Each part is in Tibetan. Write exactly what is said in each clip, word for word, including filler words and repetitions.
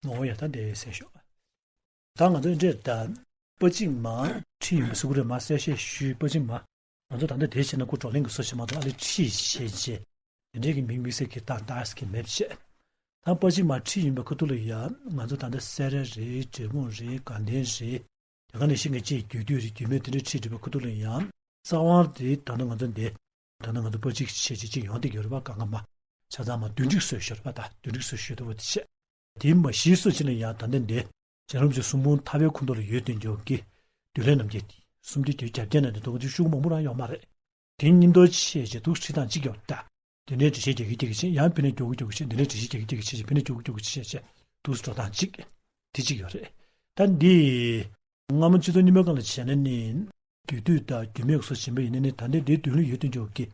ནོ་ཡ་ད་དེ་གསན་ཤོག་ད་ང་ཚོ་འདྲེ་ད་པ་ཅིག་མ་ཁྲིད་ཡོང་བའི་སུ་གུ་རེ་མ་གསལ་བཤད་ཞུས། པ་ཅིག་མ་ང་ཚོ་ད་ལྟ་དེ་བྱས་ན་ཁོ་བགྲོ་གླེང་གི་སོ་བྱེད་མ་གཏོགས་ཨ་ལེ་ཁྲིད་བྱས་བྱས་དེ་འདྲས་ཀྱི་མིང་དམིགས་བསལ་གྱི་ཏག་ཏག་གི་མེད་བྱས། ད་པ་ཅིག་མ་ཁྲིད་ཡོང་བའི་ཁ་ཐུག་ལ་ཡ་ང་ཚོ་ད་ལྟ་སེ་ར་རེད། འབྲས་སྤུངས་རེད། དགའ་ལྡན་རེད། དེ་ག་ནས་ཤིང་གི་ཅེས་རྒྱུད་སྟོད་རེད། རྒྱུད་སྨད་དེ་འདྲས་ཁྲིད་འགྲོ་བའི་ཁ་ཐུག་ལ་ཡང་རྩ་བ་དེ་ད་ལྟ་ང་ཚོ་འདི་ད་ལྟ་ང་ཚོ་པ་ཅིག་བྱས་བྱས་ཅིག་ཡོང་བསྡད་ཡོད་རེད་པ། གང་ག་མ་ཆ་ཚང་མ་བདུན་ཁྲི་བཟོས་ཤོར་བ་ད་བདུན་ཁྲི་བཟོས་ཤོར་འདུག་བ་དེ་བྱས། དེ་མ་གཞི་སུ་ཕྱིན་ན་ཡང་ད་ལྟ་འདི་རྗེ་རིན་པོ་ཆེ་གསུང་འབུམ་མཐའ་བའི་ཁུངས་གཏུགས་ལ་ཡོད་དོན་འཇོག་གི་བདུད་ལྷ་རྣམ་རྒྱལ་དེ་སུམ་བརྒྱ་བརྒྱད་ཅུ་གྱ་བརྒྱད་ན་འདི་ཐོག་གི་ཤུགས་མང་པོ་རང་ཡོད་མ་རེད། དེ་མཉམ་དུ་ཆེ་ཆེ་འདུག་ཁྲིད་སྟངས་གཅིག་ཡོད་ད། དེ་ནས་འགྲེལ་བཤད་རྒྱག་གི་རྒྱག་གི་བྱེད། ཡང་ཕི་ནས་མགྱོགས་གི་མགྱོགས་གི་བྱེད། འདི་ནས་འགྲེལ་བཤད་རྒྱག་གི་རྒྱག་གི་བྱེད། ཕི་ནས་མགྱོགས་གི་མགྱོགས་གི་བྱེད་བྱེད་འདུག་སེ་འགྲོ་སྟངས་གཅིག་དེ་གཅིག་ཡོད་རེད། ད་འདི་སྔ་མོ་སྤྱི་ཚོགས་རྙིང་མའི་སྒང་ལ་བྱས་ན་ནི་རྒྱུད་སྟོད་དང་རྒྱུད་སྨད་སོགས་ཕྱིན་པ་ཡིན་ན་ནི་ད་ལྟའི་འདིའི་མདུན་ལ་ཡོད་དོན་འཇོག་གི་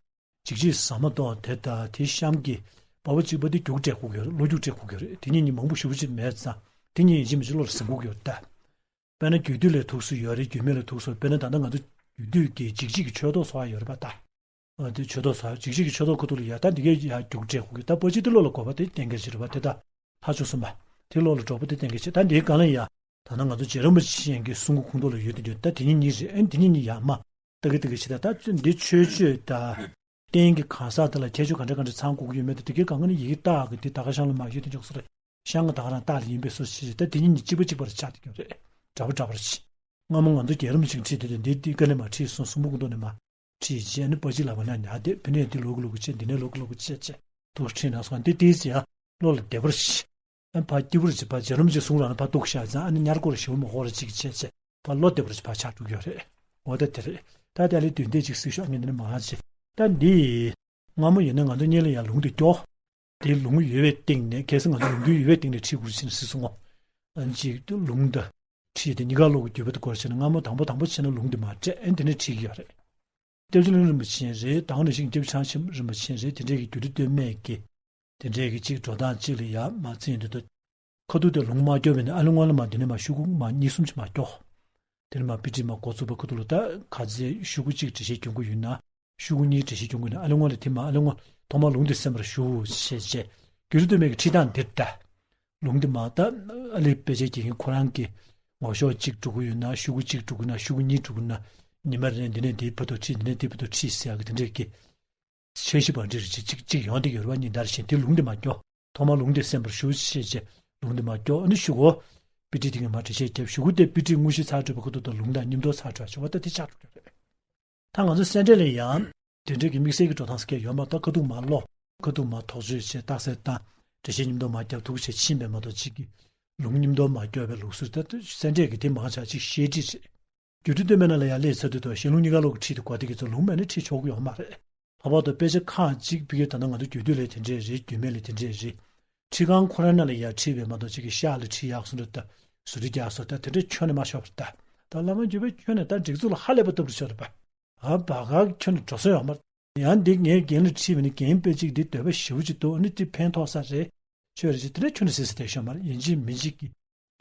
འཇིགས་བྱེད་ཟ་མ་ཏོག་དེ་དང་དེ་གཤམ་གྱི་དཔའ་བོ་གཅིག་པ་དེ་རྒྱུགས་སྤྲད་དགོས་ཀྱི་ཡོད་རེད། བློ་རྒྱུགས་སྤྲད་དགོས་ཀྱི་ཡོད་རེད། དེ་གཉིས་གཉིས་མང་པོ་ཞེ་པོ་ཅིག་མེད་ཙང་དེ་གཉིས་ཡིན་གཅིག་མིན་གཅིག་བློ་ལ་ཟིན་དགོས་ཀྱི་ཡོད་རེད་ད། དཔེར་ན་རྒྱུད་སྟོད་ལ་ཐུག་སྲོལ་ཡོད་རེད། རྒྱུད་སྨད་ལ་ཐུག་སྲོལ། དཔེར་ན་ད་ལྟ་ང་ཚོ་རྒྱུད་སྟོད་ཀྱི་འཇིགས་བྱེད་ཀྱི་ཆོས་ཐོག་སོགས་ཡོད་རེད་པ་ད། ཨ་དེ་ཆོས་ཐོག་སོགས་འཇིགས་བྱེད་ཀྱི་ཆོས་ཐོག་ཁོ་ཐུག་ལ་ཡ་ད་འདི་གའི་ཡ་རྒྱུགས་སྤྲད་དགོས་ཀྱི་ད་པོ་ཅིག་དེ་བློ་ལ་འགོས་པ་དེ་གཏན་འཁེལ་ཞིག་རེད་པ་དེ་ད། ལྷ་བཅུ་གསུམ་པ་དེ་བློ་ལ་འགྲོ་པོ་དེ་གཏན་འཁེལ་ཞིག་ད་འདིའི་སྒང་ལ་ཡ་ད་ནང་ང་ཚོ་རྗེ་རིན་པོ་ཆེ་ཡན་གྱི་གསུང་གི་ཁུངས་གཏུགས་ལ་ཡོད་དེ་ཡོད་ད་དེ་གཉིས་གཉིས་རེད། ཨ་འདི་གཉིས་གཉིས་ཡ་མ་ད་གི་ད་གི་ཞིག་ད་ད་འདི་ཆོས་སྤྱོད་ད། རྟེན་གྱི་གང་ཟག་དེ་ལ་ཁྱད་ཆོས་ག་འདྲ་ག་འདྲ་ཚང་དགོས་ཀྱི་ཡོད་མེད་དེ་དེ་གའི་གང་ག་ནི་ཡི་གེ་རྟགས་ཀྱི་དེ་ད་ག་ཤང་ལ་མ་ཡོད་དེ་འཇོག་སོ་རེད། ཤང་གི་ད་ག་རང་རྟགས་ལ་ཡིན་པའི་སོ་ཞེས་ད་དེ་གཉིས་གཉིས་གཅིག་པ་གཅིག་པར་ཆགས་བསྡད་ཀྱི་ཡོད་རེད། འདྲ་པོ་འདྲ་པོར་བྱེད། སྔ་མོ་ང་ཚོ་རྒྱལ་རིན་པོ་ཆེ་ཁྲིད་དེ་དེ་འདི་འདི་ག་ལས་མ་ཁྲིད་སོང་གསུང་པོ་ཀུན་ཏུ་ནས་མ་ཁྲིད་བྱས་ནི་པ་ཅིག་ལ་བ་ན་ཉག་དེ་ཕི་ནས་འདི་ལོག་གི་ལོག་གི་བྱས་འདི་ནས་ལོག་གི་ལོག་གི་བྱས་བྱས་དུ་ཁྲིད་ན་སོང་འདི་དེ་ཚེ་ཡང་བློ་ལ་བདེ་པོར་བྱེད། ཨ་ཕ་སྐྱིད་པོར་བྱེད་པ་རྗེ་རིན་པོ་ཆེ་གསུང་རང་ལ་ཕ་གཏུགས་བཞག་ཙང་ཨ་ནི་ཉར་སྐོར་ཞིབ་མོ་ཧོར་གཅིག་བྱས་བྱས་ཕ་བློ་བདེ་པོར་བྱེད་ཕ་ཆགས་འགྲོ་གི་ཡོད་རེད། འོ་ད་དེ་རེད། ད་དེ་ལས་དོན་དེ་ཅིག་སྲིད་ཤོག་ངས་འདི་ནས་མ་ཧ་ཆེ། ད་འདི། སྔ་མོ་ཡིན་ན་ང་ཚོ་གཉིས་ལ་ཡང་ལུང་དེ་སྐྱོ། དེ་ལུང་ཡོད་པའི་སྟེང་ནས་གལ་སྲིད་ང་ཚོ་ལུང་རྒྱུན་ཡོད་པའི་སྟེང་ནས་ཁྲིད་དགོས་ཟིན་སྲིད་སོང་ངོ་། ཨ་ནི་ཅིག་ཏུ་ལུང་དང་ཁྲིད་དེ་གཉིས་ཀ་ལོག་གི་བརྒྱུད་པ་དེ་སྐོར་བྱས་ན་སྔ་མོ་དང་པོ་དང་པོ་བྱས་ན་ལུང་དེ་མ་སྤྲད་ཨེ་དེ་ནས་ཁྲིད་ཀྱི་ཡོད་རེད། སྐྱབས་རྗེ་གླིང་རིན་པོ་ཆེ་རེད། དང་ནས་ཤིང་སྐྱབས་རྗེ་ཚངས་ཆེན་རིན་པོ་ཆེ་རེད། དེ་འདྲས་ཀྱི་རྒྱུད་སྟོད་སྟོད་སྨད་ཀྱི། དེ་འདྲས་ཀྱི་གཅིག་འགྲོ་སྟངས་གཅིག་ལ་ཡ་མ་ཚིག་འདི་ད། ཁ་ཐུག་དེ་ལུང་མ་སྐྱོར་བས་ནི་ཨ་ལི་སྔོན་ལ་མ་འདི་ནས་མ་ཤུ་གུ་མ་གཉིས་གསུམ་ཅིག་མ་སྐྱོར། དེ་ནས་མ་པི་ཏི་མ་འགོ་བཙུགས་པའི་ཁ་ཐུག་ལ་ད་ག་ཚད་ཤུ་གུ་གཅིག་འགྲེལ་བཤད་སྐྱོན་གྱི་ཡོད་ན། ཤུ་གུ་གཉིས་འགྲེལ་བཤད་སྐྱོན་གྱི་ཡོད་ན་ཨ་ལི་སྔོན་ལ་དེ་མ་ཨ་ལི་སྔོན་ཐོག་མ་ལུང་དེ་གསན་པར་ཞུ་ཞེས་བྱས། རྒྱུད་སྟོད་སྟོད་སྨད་ཀྱི་ཁྲིད་སྟངས་འདིར་ད། ལུང་དེ་མ་ད་ཨ་ལི་དཔེ་ཆ་རྒྱག་མཁན་ཁོ་རང་གི་ངོ་ཤོག་གཅིག་འགྲོ་གི་ཡོད་ན་ཤུ་གུ་གཅིག་འགྲོ་གི་ཡོད་ན་ཤུ་གུ་གཉིས་འགྲོ་གི་ཡོད་ན་ཉི་མ་རེ་ནས་འདི་ནས་འདིའི་བར་དུ་ཁྲིད་འདི་ནས་འདིའི་བར་དུ་ཁྲིད་ཟེར་ཡག་གི་དེ་འདྲས་ཀྱི། འཆར་གཞི་བང་སྒྲིག་རེ་གཅིག་གཅིག་ཡོང་བསྡད་ཡོད་རེད་བ། ཉིན་ལྟར་བཞིན་དེ་ལུང་དེ་མ་སྐྱོ། ཐོག་མ་ལུང་དེ་གསན་པར་ཞུ་ཞེས་བྱས་ལུང་དེ་མ་སྐྱོ། ཨ་ནི་ཞུ་གོ། པི་ཏི་དེ་ངས་མ་འགྲེལ་བཤད་བརྒྱབ་ཞུ་གོ་དེ་པི་ཏི་དངོས་གཞི་ཚར་གྲོལ་བའི་ཁ་ཐུག་ཏུ་ལུང་དང་མཉམ་དུ་ཚར་གྲོལ་བྱུང་བ་ད་དེ་ཆགས་འགྲོ་གི་རེད། ད་ང་ཚོ་སེ་འབྲས་ལ་ཡང་དེ་འདྲའི་གི་དམིགས་བསལ་གྱི་འགྲོ་སྟངས་སྐད་ཡོད་མ་གཏོགས་ཁ་ཐུག་མ་ཀློག་ཁ་ཐུག་མ་དོགས་གཅོད་བྱས་རྟགས་གསལ་བཏང་འགྲེལ་བཤད་མཉམ་དུ་མ་བརྒྱབ་ཐུག་བྱས་ཕྱིན་པས་མ་གཏོགས་གཅིག་གི་ལུང་མཉམ་དུ་མ་སྐྱོར་བའི་ལུགས་སྲོལ་ད་སེ་འབྲས་ཀྱི་དེ་མང་ཆ་གཅིག་བཤད་ཁྲིད་རེད། རྒྱུད་སྟོད་སྟོད་སྨད་ནང་ལ་ཡང་སླེབས་ཚར་དུས་ད་ཞལ་ལུང་གཉིས་ཀ་ལོག་གི་ཁྲིད་དེ་གོ་བདེ་གི་ཚོ་ལུང་མེད་ན་ཁྲིད་ཆོག་གི་ཡོད་མ་རེད། ལྷག་པར་དུ་དཔེ་ཆ་ཁག་ཅིག་ཕ་གིར་ད་ལྟ་ང་ཚོ་རྒྱུད་སྟོད་ལ་དེ་འདྲས་རེད། རྒྱུད་སྨད་ལ་དེ་འདྲས་རེད། ཁྲིད་ཁང་ཁོ་རང་ནང་ལ་ཡང་ཁྲིད་པས་མ་གཏོགས་གཅིག་གི་ཤག་ལ་ཁྲིད་ཡག་སོང་རེད་ད། ཟུར་ཁྲིད་རྒྱག་སོང་ད་དེ་འདྲས་ཁྱོན་ནས་མ་ཤོར་བ་རེད་ད། ད་བླ་མ་བརྒྱུད་པའི་ཁྱོན་ནས་ད་སྒྲིག་འཛུགས་ལ་ཧ་ལས་པ་ལྟ་བུ་ཤོར་རེད་པ། ཨ་བ་ག་ཁྱོན་ནས་འགྲོ་ས་ཡོད་མ་རེད། ཡང་འདི་ངའི་རྒན་ལ་ཁྲིད་པ་ནི་རྒན་དཔེ་གཅིག་འདི་འདོད་པ་ཞེ་པོ་ཅིག་འདུག་ཨ་ནི་འདི་ཕན་ཐོགས་ས་རེད། ཆོས་རེད་ཅེས་དེ་འདྲ་ཁྱོན་ནས་ཟེར་ཟེར་བསྡད་ཤོག་མ་རེད། ཡིན་གཅིག་མིན་གཅིག་གི་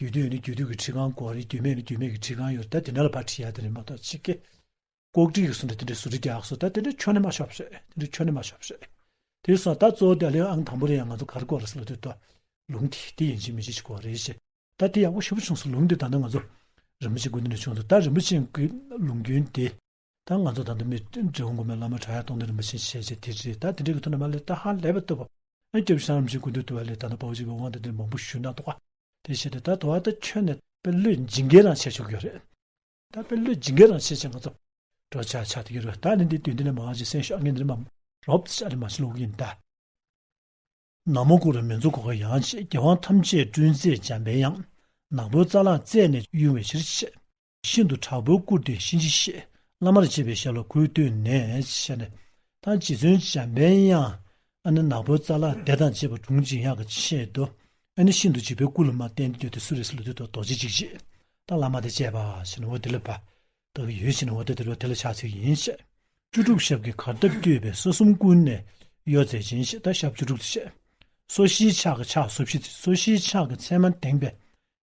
རྒྱུད་སྟོད་ནི་རྒྱུད་སྟོད་ཀྱི་ཁྲིད་ཁང་དགོས་རེད། རྒྱུད་སྨད་ནི་རྒྱུད་སྨད་ཀྱི་ཁྲིད་ཁང་ཡོད་རེད། ད་དེ་འདྲ་ལ་ཕར་ཁྲིད་ཡག་དེ་རེད་མ་གཏོགས་གཅིག་གི་ལྐོག་ཁྲིད་ཀྱི་བཟོ་འདྲ་དེ་འདྲ་ཟུར་ཁྲིད་རྒྱག་སོང་ད་དེ་འདྲ་ཁྱོན་ནས་མ་ཤོར་བ་རེད། དེ་འདྲ་ཁྱོན་ནས་མ་ཤོར་བ་རེད། དེ་སོང་ད་གཙོ་བོ་དེ་ལས་ཨང་དང་པོ་རེད། ཡང་ང་ཚོ་ག་རེ་དགོས་རེད་ཟེར་ལབ་དུས་ད་ལུང་དེ་དེ་ཡིན་གཅིག་མིན་གཅིག་ཅིག་དགོས་རེད་ཅེས། ད་དེ་ཡག་པོ་ཞེ་པོ་བྱུང་སོང་། ལུང་དེ་ད་ནི་ང་ཚོ་རིན་པོ་ཆེ་སྐུ་མདུན་ནས་བྱུང་འདུག་ད་རིན་པོ་ཆེ་གི་ལུང་རྒྱུན་དེ། ད་ང་ཚོ་ད་ལྟ་མི་འབྲི་གུང་གོང་མའི་བླ་མ་བྲག་གཡབ་སྟོང་ལྡན་རིན་པོ་ཆེ་ཞེས་བྱས་དེ་རེད། ད་དེ་འདྲའི་གི་ཐོག་ནས་མ་སླེབས་ད་ཧ་ལས་པ་ལྟ་བུ། ཨ་སྐྱབས་རྗེ་རིན་པོ་ཆེ་སྐུ་མདུན་དུ་བ་ལས་ད་ལྟ་དཔའ་བོ་གཅིག་པའི་དབང་དང་དེ་མང་པོ་ཞུས་གནང་འདུག་ག་དེ་བྱས་ཏེ་ད་དུ་བ་ད་ཁྱོན་ནས་དཔེ་བློས་འཇིགས་མཁན་རང་བྱས་ཆོག་གི་ཡོད་རེད། ད་དཔེ་བློས་འཇིགས་མཁན་རང་བྱས་བྱས་ང་ཚོ་འགྲོ་ཆགས་ཆགས་དེ་གི་རེད། ད་ནི་འདི་དུས་འདི་ནས་མ་ང་ཅིག་གསན་ཤོག་ངས་འདི་ནས་མ་རོབ་ཙམ་ཨ་ལེ་མ་ཞིག་ཀློག་གི་ཡིན་ད། ནག་མོ་སྐུ་རུ་མི་འཛུགས་གོ་ག་ཡང་ཆེ། རྒྱལ་དབང་ཐམས་ཅད་སྤྲུལ་མཛད་འཇམ་པའི་དབྱངས། ནག་པོའི་རྩ་ལག་རྩད་ནས་དབྱུང་བའི་ཕྱིར་ཞེས། ཤིན་ཏུ་དྲག་པོའི་སྐུར་བསྟན་གཤིན་རྗེ་གཤེད། བླ་མར་བྱེད་པའི་ཞབས་ལ་གུས་བཏུད་ནས་ཞེས་ནས། ད་རྗེ་བཙུན་འཇམ་པའི་དབྱངས་ཨ་ནི་ནག་པོའི་རྩ་ལག་དེ་དང་བཅས་པ་དྲུང་འཇིགས་ཡག་གི་ཆེད་དུ་ཨ་ནི་ཤིན་ཏུ་འཇིགས་པའི་སྐུ་ལ་མ་བསྟན་ཏེ་ཡོད་དེ་སུ་རེད་ཟེར་ལབ་དུས་ད་རྡོ་རྗེ་འཇིགས་བྱེད། ད་བླ་མ་དེ་བཅས་པ་ཞེས་ནས་འོ་དེ་ལ་བ། ད་གི་ཡོད་ཕྱིན་ནས་འོ་དེ་དེ་རུ་དེ་ལ་ཕྱག་འཚལ་ཡིན་ཞེས། བཅུ་དྲུག་ཞབས་ཀྱི་གར་སྟབས་བསྐྱོད་པས་ས་གསུམ་ཀུན་ནས་གཡོ་མཛད་ཅིང་ཞེས་ད་ཞབས་བཅུ་དྲུག་ཏུ་བཤད། སོར་བཞིའི་ཕྱག་གིས་ཕྱག་སོར་བཞི་སྟེ་སོར་བཞིའི་ཕྱག་གིས་མཚན་མ་ལྡན་པས་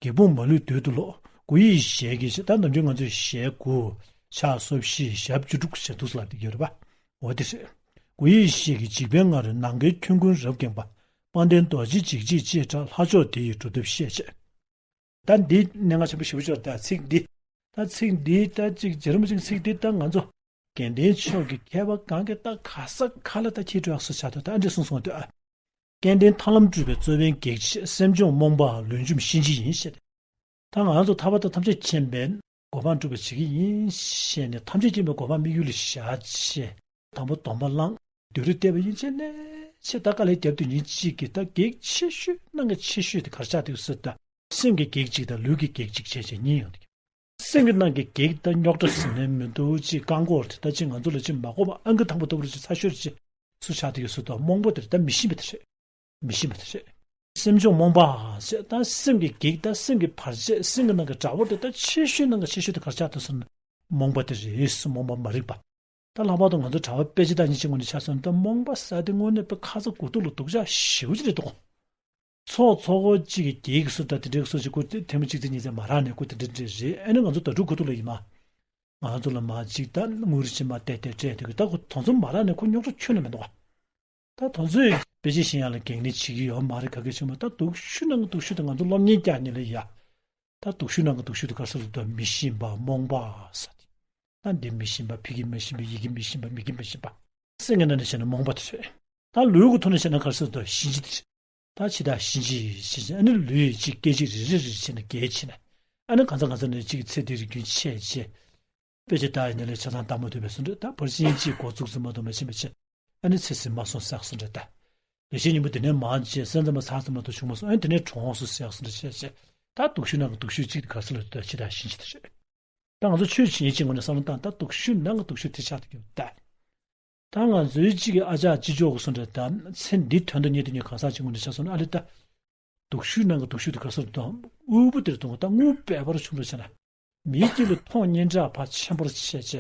སྒེག་པོ་མ་ལུས་རྡུལ་དུ་རློག་དགུ་ཡི་ཞལ་གྱིས་ཞེས་ད་ནམ་རྒྱུན་ང་ཚོས་ཞལ་དགུ། ཕྱག་སོར་བཞི་ཞབས་བཅུ་དྲུག་ཞེས་འདུག་སེ་ལབ་བསྡད་ཀྱི་ཡོད་རེད་པ། འོ་དེ་རེད། དགུ་ཡི་ཞལ་གྱིས་འཇིགས་པའི་ངང་རུལ་ནམ་མཁའི་ཁྱོན་ཀུན་རབ་འགེངས་པ། དཔལ་ལྡན་རྡོ་རྗེ་འཇིགས་བྱེད་ཅེས་གྲགས། ལྷ་མཆོག་དེ་ཡི་སྒྲུབ་ཐབས་ཤེས་བྱས། ད་འདི་གནད་འགག་ཆེན་པོ་ཞེ་པོ་ཅིག་ཡོད་རེད། ད་ཚིག་འདི། ད་ཚིག་འདི་ད་ཅིག་རྗེ་རིན་པོ་ཆེའི་ཚིག་འདི་ད་ང་ཚོ་དགེ་ལྡན་ཕྱོགས་ཀྱི་མཁས་པ་གང་གིས་ད་ག་ས་ག་ལ་ད་ཁྱེར་འགྲོ་ཡག་བཟོ་བྱ་ཐུབ། ད་ཨ་འདྲས་གསུངས་སོང་དུས་ཨ། སྐལ་ལྡན་ཐར་ལམ་སྒྲུབ་པའི་རྩ་བའི་གེགས་བྱེད། སེམས་བྱུང་རྨོངས་པའང་ལུས་འཇོམས་གཤིན་རྗེ་ཡིན་ཞེས། ད་ང་ཚོ་ཐར་པ་དང་ཐམས་ཅད་མཁྱེན་པའི་གོ་འཕང་སྒྲུབ་པར་བྱེད་ཀྱི་ཡིན་ཞེས་ནས་ཐམས་ཅད་མཁྱེན་པའི་གོ་འཕང་དམིགས་ཡུལ་ལ་བཞག་བྱས། དང་པོ་སྡོམ་པ་བླངས། བསྡུས་གྲྭ་བལྟས་པ་ཡིན་ཕྱིན་ནས་ཆེས་ད་དཀའ་ལས་རྒྱབ་དུས་ཉིན་གཅིག་གི་ད་གེགས་ཆེ་ཤོས་ནང་གི་ཆེ་ཤོས་དེ་ག་རེ་ཆགས་འདུག་ཟེར་ད། སེམས་ཀྱི་གེགས་གཅིག་དང་ལུས་ཀྱི་གེགས་གཅིག་བྱས་བྱས་གཉིས་ཡོང་འདུག་སེམས་ཀྱི་ནང་གི་གེགས་ད་རྙོག་དྲ་ཟེར་ནས་མི་འདུག་ཅིག་བཀག་འགོག་དེ་ད་ཅིག་ང་ཚོ་ལ་ཅིག་མ་གོ་བ་ཨང་ཀི་དང་པོ་ལྟ་བུ་རུ་ཅིག་ཚ་ཤོས་རུ་ཅིག་སུ་ཆགས་འདུག་ཟེར་ད་རྨོངས་པ་དེ་རེད། ད་མི་ཤེས་པ་དེ་རེད། མི་ཤེས་པ་དེ་རེད། སེམས་བྱུང་རྨོངས་པ་ཟེར་ད་སེམས་ཀྱི་གེགས་ད་སེམས་ཀྱི་བར་ཆད་སེམས་ཀྱི་ནང་གི་དགྲ་བོ་དེ་ད་ཆེ་ཤོས་ནང་གི་ཆེ་ཤོས་དེ་ག་རེ་ཆགས་འདུག་ཟེར་ན་རྨོངས་པ་དེ་རེད། རྨོངས་པ་མ་རིག་པ། ད་ལྷག་པར་དུ་ང་ཚོ་གྲྭ་པ་དཔེ་ཆ་བལྟ་མཁན་གཅིག་ངོས་ནས་ཆ་མཚོན་ན་ད་རྨོངས་པ་ཟེར་དེ་དངོས་གནས་དཔེ་ཁ་ཚ་དགོས་གཏུགས་ལ་སྡུག་ཅག་ཞེ་པོ་ཅིག་རེད་འདུག་ཚོགས་ཚོགས་ཁག་ཅིག་གི་གེགས་སུ་ད་དེ་འདྲའི་སོ་ཅིག་ཁོ་ཐེངས་མ་གཅིག་ཙམ་གཉིས་ཙམ་མ་རག་ནས་ཁོ་དེ་འདྲ་འདྲ་རེད། ཨ་ནི་ང་ཚོ་ད་དྲུག་གོ་ཐུག་ལ་ཡིན་མ། ང་ཚོ་ལ་མ་གཅིག་ད་དངུལ་ཕྱི་མ་བལྟས་བལྟས་སྤྲད་དེ་གི་ད་ཁོ་དོན་ཚོད་མ་རག་ནས་ཁོ་རྙོག་དྲ་ཁྱོན་ནས་མི་འདུག་བ། ད་དོན་ཚོད་དཔེ་ཆ་ཤེས་ཡག་ལ་གེགས་ནི་བྱེད་ཀྱི་ཡོད་མ་རེད། ག་གེ་བྱུང་མ་ད་སྡུག་ཤོས་ནང་གི་སྡུག་ཤོས་དེ་ང་ཚོ་སློབ་གཉེར་རྒྱག་ནི་ལ་ཡ། ད་སྡུག་ཤོས་ནང་གི་སྡུག་ཤོས་དེ་ག་རེ་ཟེར་ལབ་དུས་མི་ཤེས་པ་རྨོངས་པ་ཟེར་ཏེ། ད་འདི་མི་ཤེས་པ་ཕ་གི་མི་ཤེས་པ་ཡི་གེ་མི་ཤེས་པ་མི་གི་མི་ཤེས་པ། སེམས་ཀྱི་ནང་ནས་བཤད་ན་རྨོངས་པ་དེ་རེད། ད་ལུས་ཀྱི་ཐོག་ནས་བཤད་ན་ག་རེ་ཟེར་ལབ་དུས་གཤིན་རྗེ་དེ་རེད། ད་ཕྱི་ཐག་གཤིན་རྗེ་ཡི་ཕྱི་ཕྱི་ཨ་ནི་ལུས་ཡི་གཅིག་སྐད་ཅིག་རེ་རེ་རེ་བྱས་ནས་རྒྱས་ཕྱིན་ནས། ཨ་ནི་གང་ཚ་གང་ཚ་ནས་གཅིག་ཚེ་འདི་རིགས་རྒྱུན་ཆད་བྱས། དཔེ་ཆ་ལྟ་ཡི་ནས་ལས་ཆ་ཚང་ལྟ་མ་ཐུབ་པའི་བཟོ་འདྲ། ད་ཕར་ཕྱིན་གཅིག་འགོ་བཙུགས་ཟིན་མ་ཐུབ་མ་ཕྱིན་པ་བྱས། ཨ་ནི་ཚེ་ཟིན་མ་སོང་ཟེར་བཟོ་འདྲ་ད། ལས་བྱེད་སྙིང་པོ་དེ་ནས་མར་བྱས་སེམས་ཙམ་པ་ཚར་ཙམ་མ་གཏོགས་བྱུང་མ་སོང་། ཨ་ནི་དེ་ནས་གྲོངས་སོང་ཟེར་བཟོ་འདྲ་བྱས་བྱས། ད་སྡུག་ཤོས་ནང་གི་སྡུག་ཤོས་གཅིག་དེ་ག་རེ་ཟེར་ལབ་དུས་ཕྱི་ཐག་གཤིན་རྗེ་དེ་རེད། ད་ང་ཚོ་ཆོས་བྱེད་མཁན་གཅིག་ངོས་ནས་བསམ་བློ་བཏང་ད་སྡུག་ཤོས་ནང་གི་སྡུག་ཤོས་དེ་ཆགས་ཐུབ་ཀྱི་ཡོད་ད། ད་ང་ཚོའི་གཅིག་གི་ཨ་ཅག་ཅི་ལྕོགས་གི་བཟོ་འདྲ་ད་ཚེ་འདི་དོན་དུ་གཉེར་དུ་གཉེར་གང་ཟག་ཅིག་ངོས་ནས་ཆ་མཚོན་ན་ཨ་ལེ་ད། སྡུག་ཤོས་ནང་གི་སྡུག་ཤོས་དེ་ག་རེ་ཟེར་དང་དབུལ་པོ་དེར་གཏོང་བ་ད་དངུལ་འབེལ་པར་ཆུང་རུ་བྱས་ན། མིའི་དཀྱིལ་ལ་མཐོང་སྙན་གྲགས་ཕར་ཆེན་པོར་བྱས་བྱས་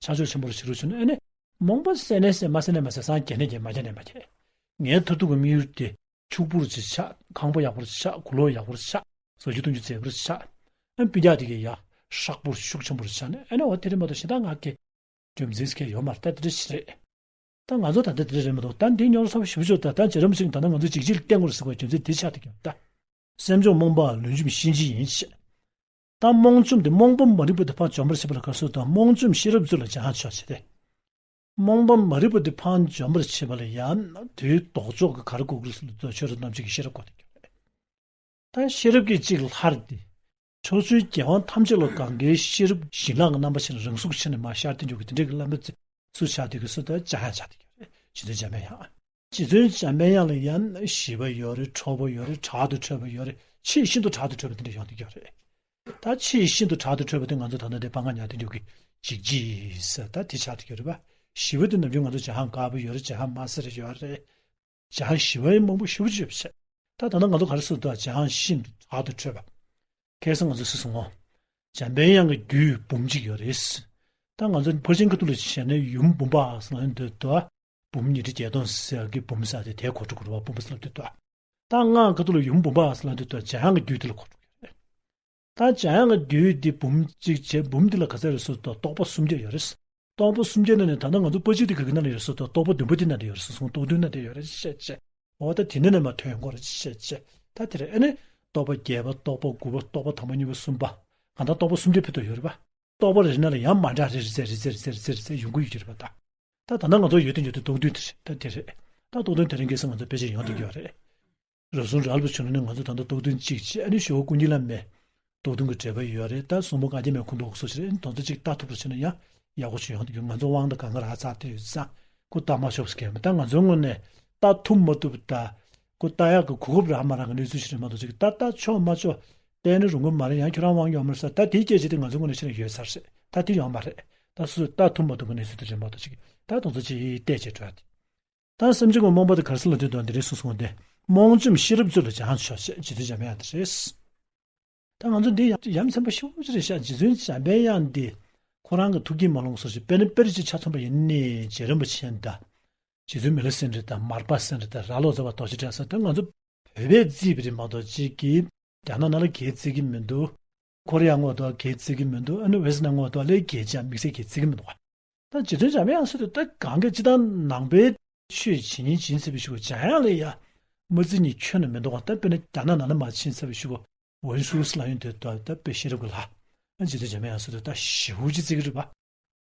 ཆ་འཇོག་ཆེན་པོར་བྱེད་རོགས་བྱུང་ན་ཨ་ནི། རྨོངས་པ་སད་ནས་སད་མ་སད་ནས་མ་སད་སང་རྒྱས་ནས་རྒྱས་མ་རྒྱས་ནས་མ་རྒྱས། ངའི་མཐར་ཐུག་གི་དམིགས་ཡུལ་དེ་ཕྱུག་པོར་ཅིག་ཆགས། ཁང་པ་ཡག་པོར་ཆགས། གོས་ལོག་ཡག་པོར་ཆགས། བཟོ་བཅོས་གཏོང་རྒྱུ་མཛེས་པོར་ཆགས། ཨ་སྤུན་ཀྱག་དེ་གས་ཡ་ཧྲག་པོར་ཤུགས་ཆེན་པོར་ཆགས་ནས་ཨ་ནི་འོ་དེ་རེད་མ་གཏོགས་གཞན་དག་ང་གི་རྒྱུ་མཚན་གས་ཡོད་མ་རེད། ད་དེ་འདྲ་ཞིག་རེད། ད་ང་ཚོ་ད་ལྟ་དེ་འདྲ་རེད་མ་གཏོགས་ད་འདི་རྙོག་ཚ་པོ་ཞེ་པོ་ཅིག་ད་ད་རྗེ་རིན་པོ་ཆེ་གིས་ད་ལྟ་ང་ཚོ་འཇིགས་བྱེད་ལ་བརྟེན་དགོས་རེད་ཟེར་བའི་རྒྱུ་མཚན་དེ་ཆགས་བསྡད་ཀྱི་ཡོད་ད། སེམས་བྱུང་རྨོངས་པའང་ལུས་འཇོམས་གཤིན་རྗེ་ཡིན་ཞེས། ད་རྨོངས་འཇོམས་དེ་རྨོངས་པ་མ་རིག་པ་དེ་ཕར་འཇོམས་པར་བྱེད་པ་ལ་ག་རེ་ཟེར་དང་རྨོངས་འཇོམས་ཤེས་རབ་མཛོད་ལ་སྦྱང་ཆོག་ཅེས་ཏེ། རྨོངས་པ་མ་རིག་པ་དེ་ཕར་འཇོམས་པར་བྱེད་པ་ལ་ཡང་དེའི་ལྡོག་ཕྱོགས་ཀྱི་ག་རེ་དགོས་ཀྱི་རེད་ཟེར་ལབ་དུས་ཆོས་རབ་རྣམ་འབྱེད་ཀྱི་ཤེས་རབ་དགོས་བསྡད་ཀྱི་ཡོད་རེད། ད་ཤེས་རབ་ཀྱི་གཅིག་སླར་ཏེ། ཕྱོགས་བཅུའི་རྒྱལ་དབང་ཐམས་ཅད་ལ་གང་གཱའི་ཤེས་རབ་ཞིང་ལྷག་གི་རྣམ་པ་ཆེ་ན་རང་གཟུགས་ཆེ་ནས་མར་ཤར་ཏེ་འཇུག་གི་དེ་འདྲའི་གི་བླ་མའི་ཚུལ་ཆགས་དུས་ཀྱི་སུ་ད་འཇམ་དབྱངས་ཆགས་ཏེ་ཡོད་རེད། རྗེ་བཙུན་འཇམ་པའི་དབྱངས། རྗེ་བཙུན་འཇམ་པའི་དབྱངས་ལ་ཡང་ཞི་བ་ཡོད་རེད། ཁྲོ་བོ་ཡོད་རེད། དྲག་ཏུ་ཁྲོས་པ་ཡོད་རེད། ཆེས་ཤིན་ཏུ་དྲག་ཏུ་ཁྲོས་པ་དེ་འདྲ་ཡོང་དུས་ཡོད་རེད། ད་ཆེས་ཤིན་ཏུ་དྲག་ཏུ་ཁྲོས་པ་དེ་ང་ཚོ་ད་ལྟ་འདི་སྤང་ཁ་ཉལ་དུས་འཇུག་གི་འཇིགས་བྱེད་ཟེར་ད་དེ་ཆགས་དུས་ཡོད་རེད་པ། ཞི་བ་དེ་ནམ་རྒྱུན་ང་ཚོ་འཇམ་དབྱངས་དཀར་པོ་ཡོད་རེད། འཇམ་དབྱངས་དམར་སེར་ཡོད་རེད། འཇམ་དབྱངས་ཞི་བའི་མང་པོ་ཞེ་པོ་ཅིག་ཡོད་པ་བྱས། ད་ད་ལྟ་ང་ཚོ་ག་རེ་ཟེར་འདུག་འཇམ་དབྱངས་ཤིན་ཏུ་དྲག་ཏུ་ཁྲོས་པ། ཁ་སང་ང་ཚོ་སུས་གསུངས་འོང་། འཇམ་པའི་དབྱངས་ཀྱི་རྒྱུད་འབུམ་གཅིག་ཡོད་རེད། ད་ང་ཚོ་ཕར་ཕྱིན་ཁ་ཐུག་ལ་བྱས་ན་ཡུམ་བུམ་པ་ཟེར་ལབ་འདོད་དོ། འབུམ་ཉི་ཁྲི་བརྒྱད་སྟོང་ཟེར་གི་འབུམ་ཟེར་དེ་དེའི་གོ་འགྲོ་དགོས་རེད་པ། འབུམ་པ་ཟེར་ལབ་འདོད་དོ། ད་སྔགས་ཁ་ཐུག་ལ་ཡུམ་བུམ་པ་ཟེར་ལབ་འདོད་དོ། འཇམ་དབྱངས་ཀྱི་རྒྱུད་དེ་ལ་གོ་འགྲོ་གི་རེད། ད་འཇམ་དབྱངས་ཀྱི་རྒྱུད་འདི་འབུམ་གཅིག་བྱས། འབུམ་འདི་ལ་ག་ཚད་རེད་ཟེར་དུས་རྟོག་པ་སུམ་བརྒྱ་ཡོད་རེད། རྟོག་པ་སུམ་བརྒྱ་ནང་ནས་ད་ལྟ་ང་ཚོ་དཔེ་ཆ་འདི་ག་གི་ནང་ལ་ཡོད་ཟེར་དུས་རྟོག་པ་བདུན་པོ་འདི་ནང་ལ་ཡོད་རེད་ཟེར་སོང་། རྟོག་བདུན་ནང་ལ་ཡོད་རེད་ཅེས་བཤད་བྱས། འོ་ད་དེ་ནས་ནས་མར་ཐོན་ཡོང་གི་རེད་ཅེས་བཤད་བྱས། ད་དེ་རེད། ཨ་ནི་རྟོག་པ་བརྒྱད་པ། རྟོག་པ་དགུ་པ། རྟོག་པ་དང་པོ་གཉིས་པ་གསུམ་པ། གང་ལྟར་རྟོག་པ་སུམ་བརྒྱ་ཕེབས་དུ་ཡོད་རེད་པ། རྟོག་པ་རེ་ནང་ལ་ཡང་མ་འདྲ་རེ་རེ་ཚེ་རེ་ཚེ་རེ་ཚེ་རེ་ཚེ་ཡོང་གི་ཡོད་ཀྱི་རེད་པ། ད་ད་ལྟ་ང་ཚོ་ཡོད་དོན་ཡོད་དོན་རྟོག་བདུན་དེ་རེད། ད་དེ་རེད། ད་རྟོག་བདུན་དེ་རིང་ཁ་སང་ང་ཚོ་དཔེ་ཆ་ཡོང་བསྡད་ཀྱི་ཡོད་རེད། རབ་བྱུང་རབ་ལ་བྱུང་ནས་ང་ཚོ་ད་ལྟ་རྟོག་བདུན་གཅིག་བྱས། ཨ་ནི་ཞི་བ་ཀུན་མཁྱེན་བླ་མའི་རྟོག་བདུན་གྱི་འགྲེལ་པ་ཡོད་རེད། ད་གསུང་འབུམ་གངྒཱ་སྐྱེས་མའི་ཁུངས་གཏུགས་སོགས་བྱས་རེད། ཨ་ནི་དོན་ཚན་གཅིག་ལྟ་ཐུབ་པར་བྱས་ན་ཡང་ཡག་པོ་ཞིག་ཡོང་བསྡད་ཀྱི་ཡོད། ང་ཚོ་དབང་དང་གང་ག་རག་ཚར་བསྡད་ཡོད་ཙང་ཁོ་ལྟ་མ་ཆོག་ཟེར་མཁན་མེད། ད་ང་ཚོའི་ངོས་ནས་ལྟ་ཐུབ་མ་ཐུབ་ད་ཁོ་ལྟ་ཡག་གི་གོ་སྐབས་རག་མ་རག་གི་གནས་ཚུལ་ཞིག་རེད་མ་གཏོགས་ཅིག་ད་ལྟ་ཆོག་མ་ཆོག་བལྟས་ན་རུང་གི་མ་རེད། ཡང་ཁྱོད་རང་དབང་ཡོད་མ་རེད་ཟེར། ད་དེའི་སྐད་ཆ་དེ་ང་ཚོའི་ངོས་ནས་བཤད་ན་ཡོད་ས་རེད། ད་དེ་ཡོད་མ་རེད། ད་སུ་ལྟ་ཐུབ་མ་ཐུབ་ཀྱི་གནས་ཚུལ་དེ་རེད་མ་གཏོགས་ཅིག་ད་དོན་ཚོ་ཅིག་བལྟས་བྱས་འགྲོ་ཡ་དེ། ད་སེམས་ཅན་ངོ་རྨོངས་པ་དེ་ག་རེ་ཟེར་ལབ་དུས་དང་དེ་རིང་གསུངས་སོང་སྟེ། རྨོངས་འཇོམས་ཤེས་རབ་མཛོད་ལ་སྦྱང་ཆོག་ཅེས་རྗེ་བཙུན་འཇམ་དབྱངས་དེ་རེད། ད་ང་ཚོ་འདི་ཡ་ཡ་མཚན་པ་ཞེ་པོ་ཅིག་རེད་ཤག་རྗེ་བཙུན་འཇམ་པའི་དབྱངས་འདི་ཁོ་རང་གི་ཐུགས་བསྐྱེད་མ་ལོངས་སོ་ཞིག་དཔེར་ན་དཔེར་ཅིག་ཆ་མཚོན་པ་ཡིན་ནའི་རྗེ་རིན་པོ་ཆེ་དང་། རྗེ་བཙུན་མི་ལ་སེང་གེ་དང་མར་པ་སེང་གེ་དང་རྭ་ལོ་ཙཱ་བ་རྡོ་རྗེ་གྲགས་ཟེར་ད་ང་ཚོ་བོད་པས་བརྩིས་པ་རེད་མ་གཏོགས་ཅིག་གིས་རྒྱ་ནག་ནང་ལ་གས་བརྩི་གི་མི་འདུག་ཀོ་རི་ཡ་ངོ་དོག་གས་བརྩི་གི་མི་འདུག་ཨ་ནི་ཝེ་སི་ནམ་ངོ་དོག་ལས་གས་ཅང་དམིགས་བསལ་གས་བརྩི་གི་མི་འདུག་ད་རྗེ་བཙུན་འཇམ་དབྱངས་ཟེར་དུས་ད་གང་གི་སྤྱི་བཏང་ནང་པའི་ཆོས་བྱེད་ཉིན་བྱེད་ཟེར་བའི་ཞུ་བ་འཇམ་དབྱངས་ལ་ཡ་ དམར་རྩེ་གཉིས་ཁྱོན་ནས་མི་འདུག་ག་ད་དཔེར་ན་རྒྱ་ནག་ནང་ལ་མར་ཕྱིན་ཚར་བའི་གཞུག་གུ་ཝུན་ཧྲུའུ་ལགས་ཡོང་དུས་ད་ད་དཔེ་ཤེས་རབ་ཀྱི་ལྷ། ཨ་རྗེ་བཙུན་འཇམ་དབྱངས་ཟེར་དུས་ད་ཞེ་པོ་ཅིག་བརྩི་གི་རེད་པ།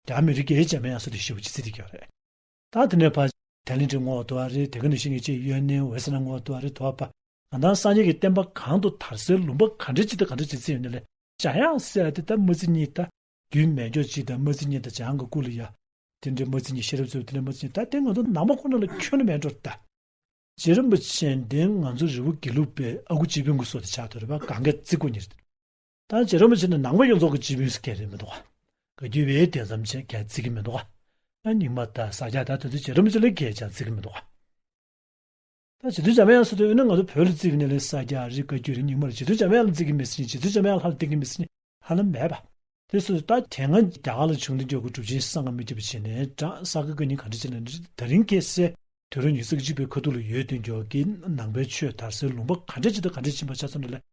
རྒྱ་མི་རིགས་ཀྱིས་འཇམ་དབྱངས་ཟེར་དུས་ཞེ་པོ་ཅིག་བརྩི་བསྡད་ཀྱི་ཡོད་རེད། ད་དེ་ནས་ཕར་ཐའི་ལེན་ཌི་ངོ་བོ་དུ་བ་རེད། དེ་ག་ནང་བཞིན་གྱི་ཅིག་ཡོན་ནན་ཝེ་སི་ལན་ངོ་བོ་དུ་བ་རེད། དུ་བ་པ་གང་ལྟར་སངས་རྒྱས་ཀྱི་བསྟན་པ་གང་དུ་དར་སའི་ལུང་པ་ག་འདྲ་ཅིག་དང་ག་འདྲ་ཅིག་བརྩི་ཡོད་ན་ལས་འཇམ་དབྱངས་ཟེར་ཡ་དེ་ད་དམར་རྩེ་གཉིས་ད་རྒྱུད་མེད་མགྱོགས་ཅིག་དང་དམར་རྩེ་གཉིས་དང་འཇམ་དབྱངས་ཀྱི་སྐུ་ལ་ཡ། དེ་འདྲའི་དམར་རྩེ་གཉིས་ཤེས་རབ་རྩེ་དེ་འདྲའི་དམར་རྩེ་གཉིས་ད་དེ་ང་ཚོ་ནང་པ་ཁོ་ན་ལ་ཁྱོན་ནས་མེད་འགྲོ་ད། རྗེ་རིན་པོ་ཆེ་འདི་ང་ཚོ་རི་བོ་དགེ་ལུགས་པའི་ཨ་ཁུ་སྤྱི་དཔོན་གྱི་སྲོག་དེ་ཆགས་ཐུབ་རེད་པ། གང་ག་བརྩི་དགོས་ནི་རེད། ད་རྗེ་རིན་པོ་ཆེ་ནི་ནང་པ་ཡོངས་རྫོགས་ཀྱི་སྤྱི་དཔོན་ཟེར་མཁན་རེད་མི་འདུག་ག་བཀའ་བརྒྱུད་པའི་གདན་ས་མཆོག་ག་བརྩི་གི་མི་འདུག་ག་ཨ་རྙིང་མ་ད་ས་སྐྱ་ད་དེ་ཚོ་རྗེ་རིན་པོ་ཆེ་ལ་གང་ག་ཅང་བརྩི་གི་མི་འདུག་ག་ད་རྗེ་བཙུན་འཇམ་དབྱངས་ཟེར་དུས་ཨ་ནི་ང་ཚོ་བོད་ལ་བརྩི་གི་ནི་ལས་ས་སྐྱ་རེད། བཀའ་བརྒྱུད་རེད། རྙིང་མ་རེད། རྗེ་བཙུན་འཇམ་དབྱངས་ལ་བརྩི་གི་མི་ཟིན། རྗེ་བཙུན་འཇམ་དབྱངས་ལྷ་ལ་བརྩི་གི་མི་ཟིན། ཧ་ལམ་མེད་པ། དེ་སོ་སོ་ད་དེ་སྔ་རྒྱ་གར་ལ་བྱུང་དུས་མགྱོགས་ཀྱི་གྲུབ་ཆེན་བསམ་གྱིས་མི་ཁྱབ་པ་བྱས་ནས་དྲག་ས་དགེ་བཀའ་རྙིང་ག་འདྲ་བྱས་ན་འདྲ། ད་རིང་ཁ་སང་དུས་རབས་ཉི་ཤུ་རྩ་གཅིག་པའི་ཁ་ཐུག་ལ་ཡོད་དུས་མགྱོགས་ཀྱི་ནང་པའི་ཆོས་དར་སའི་ལུང་པ་ག་འདྲ་ཅིག་དང་ག་འདྲ་ཕྱིན་པ་ཆ་ཚང་འདྲ་ལས།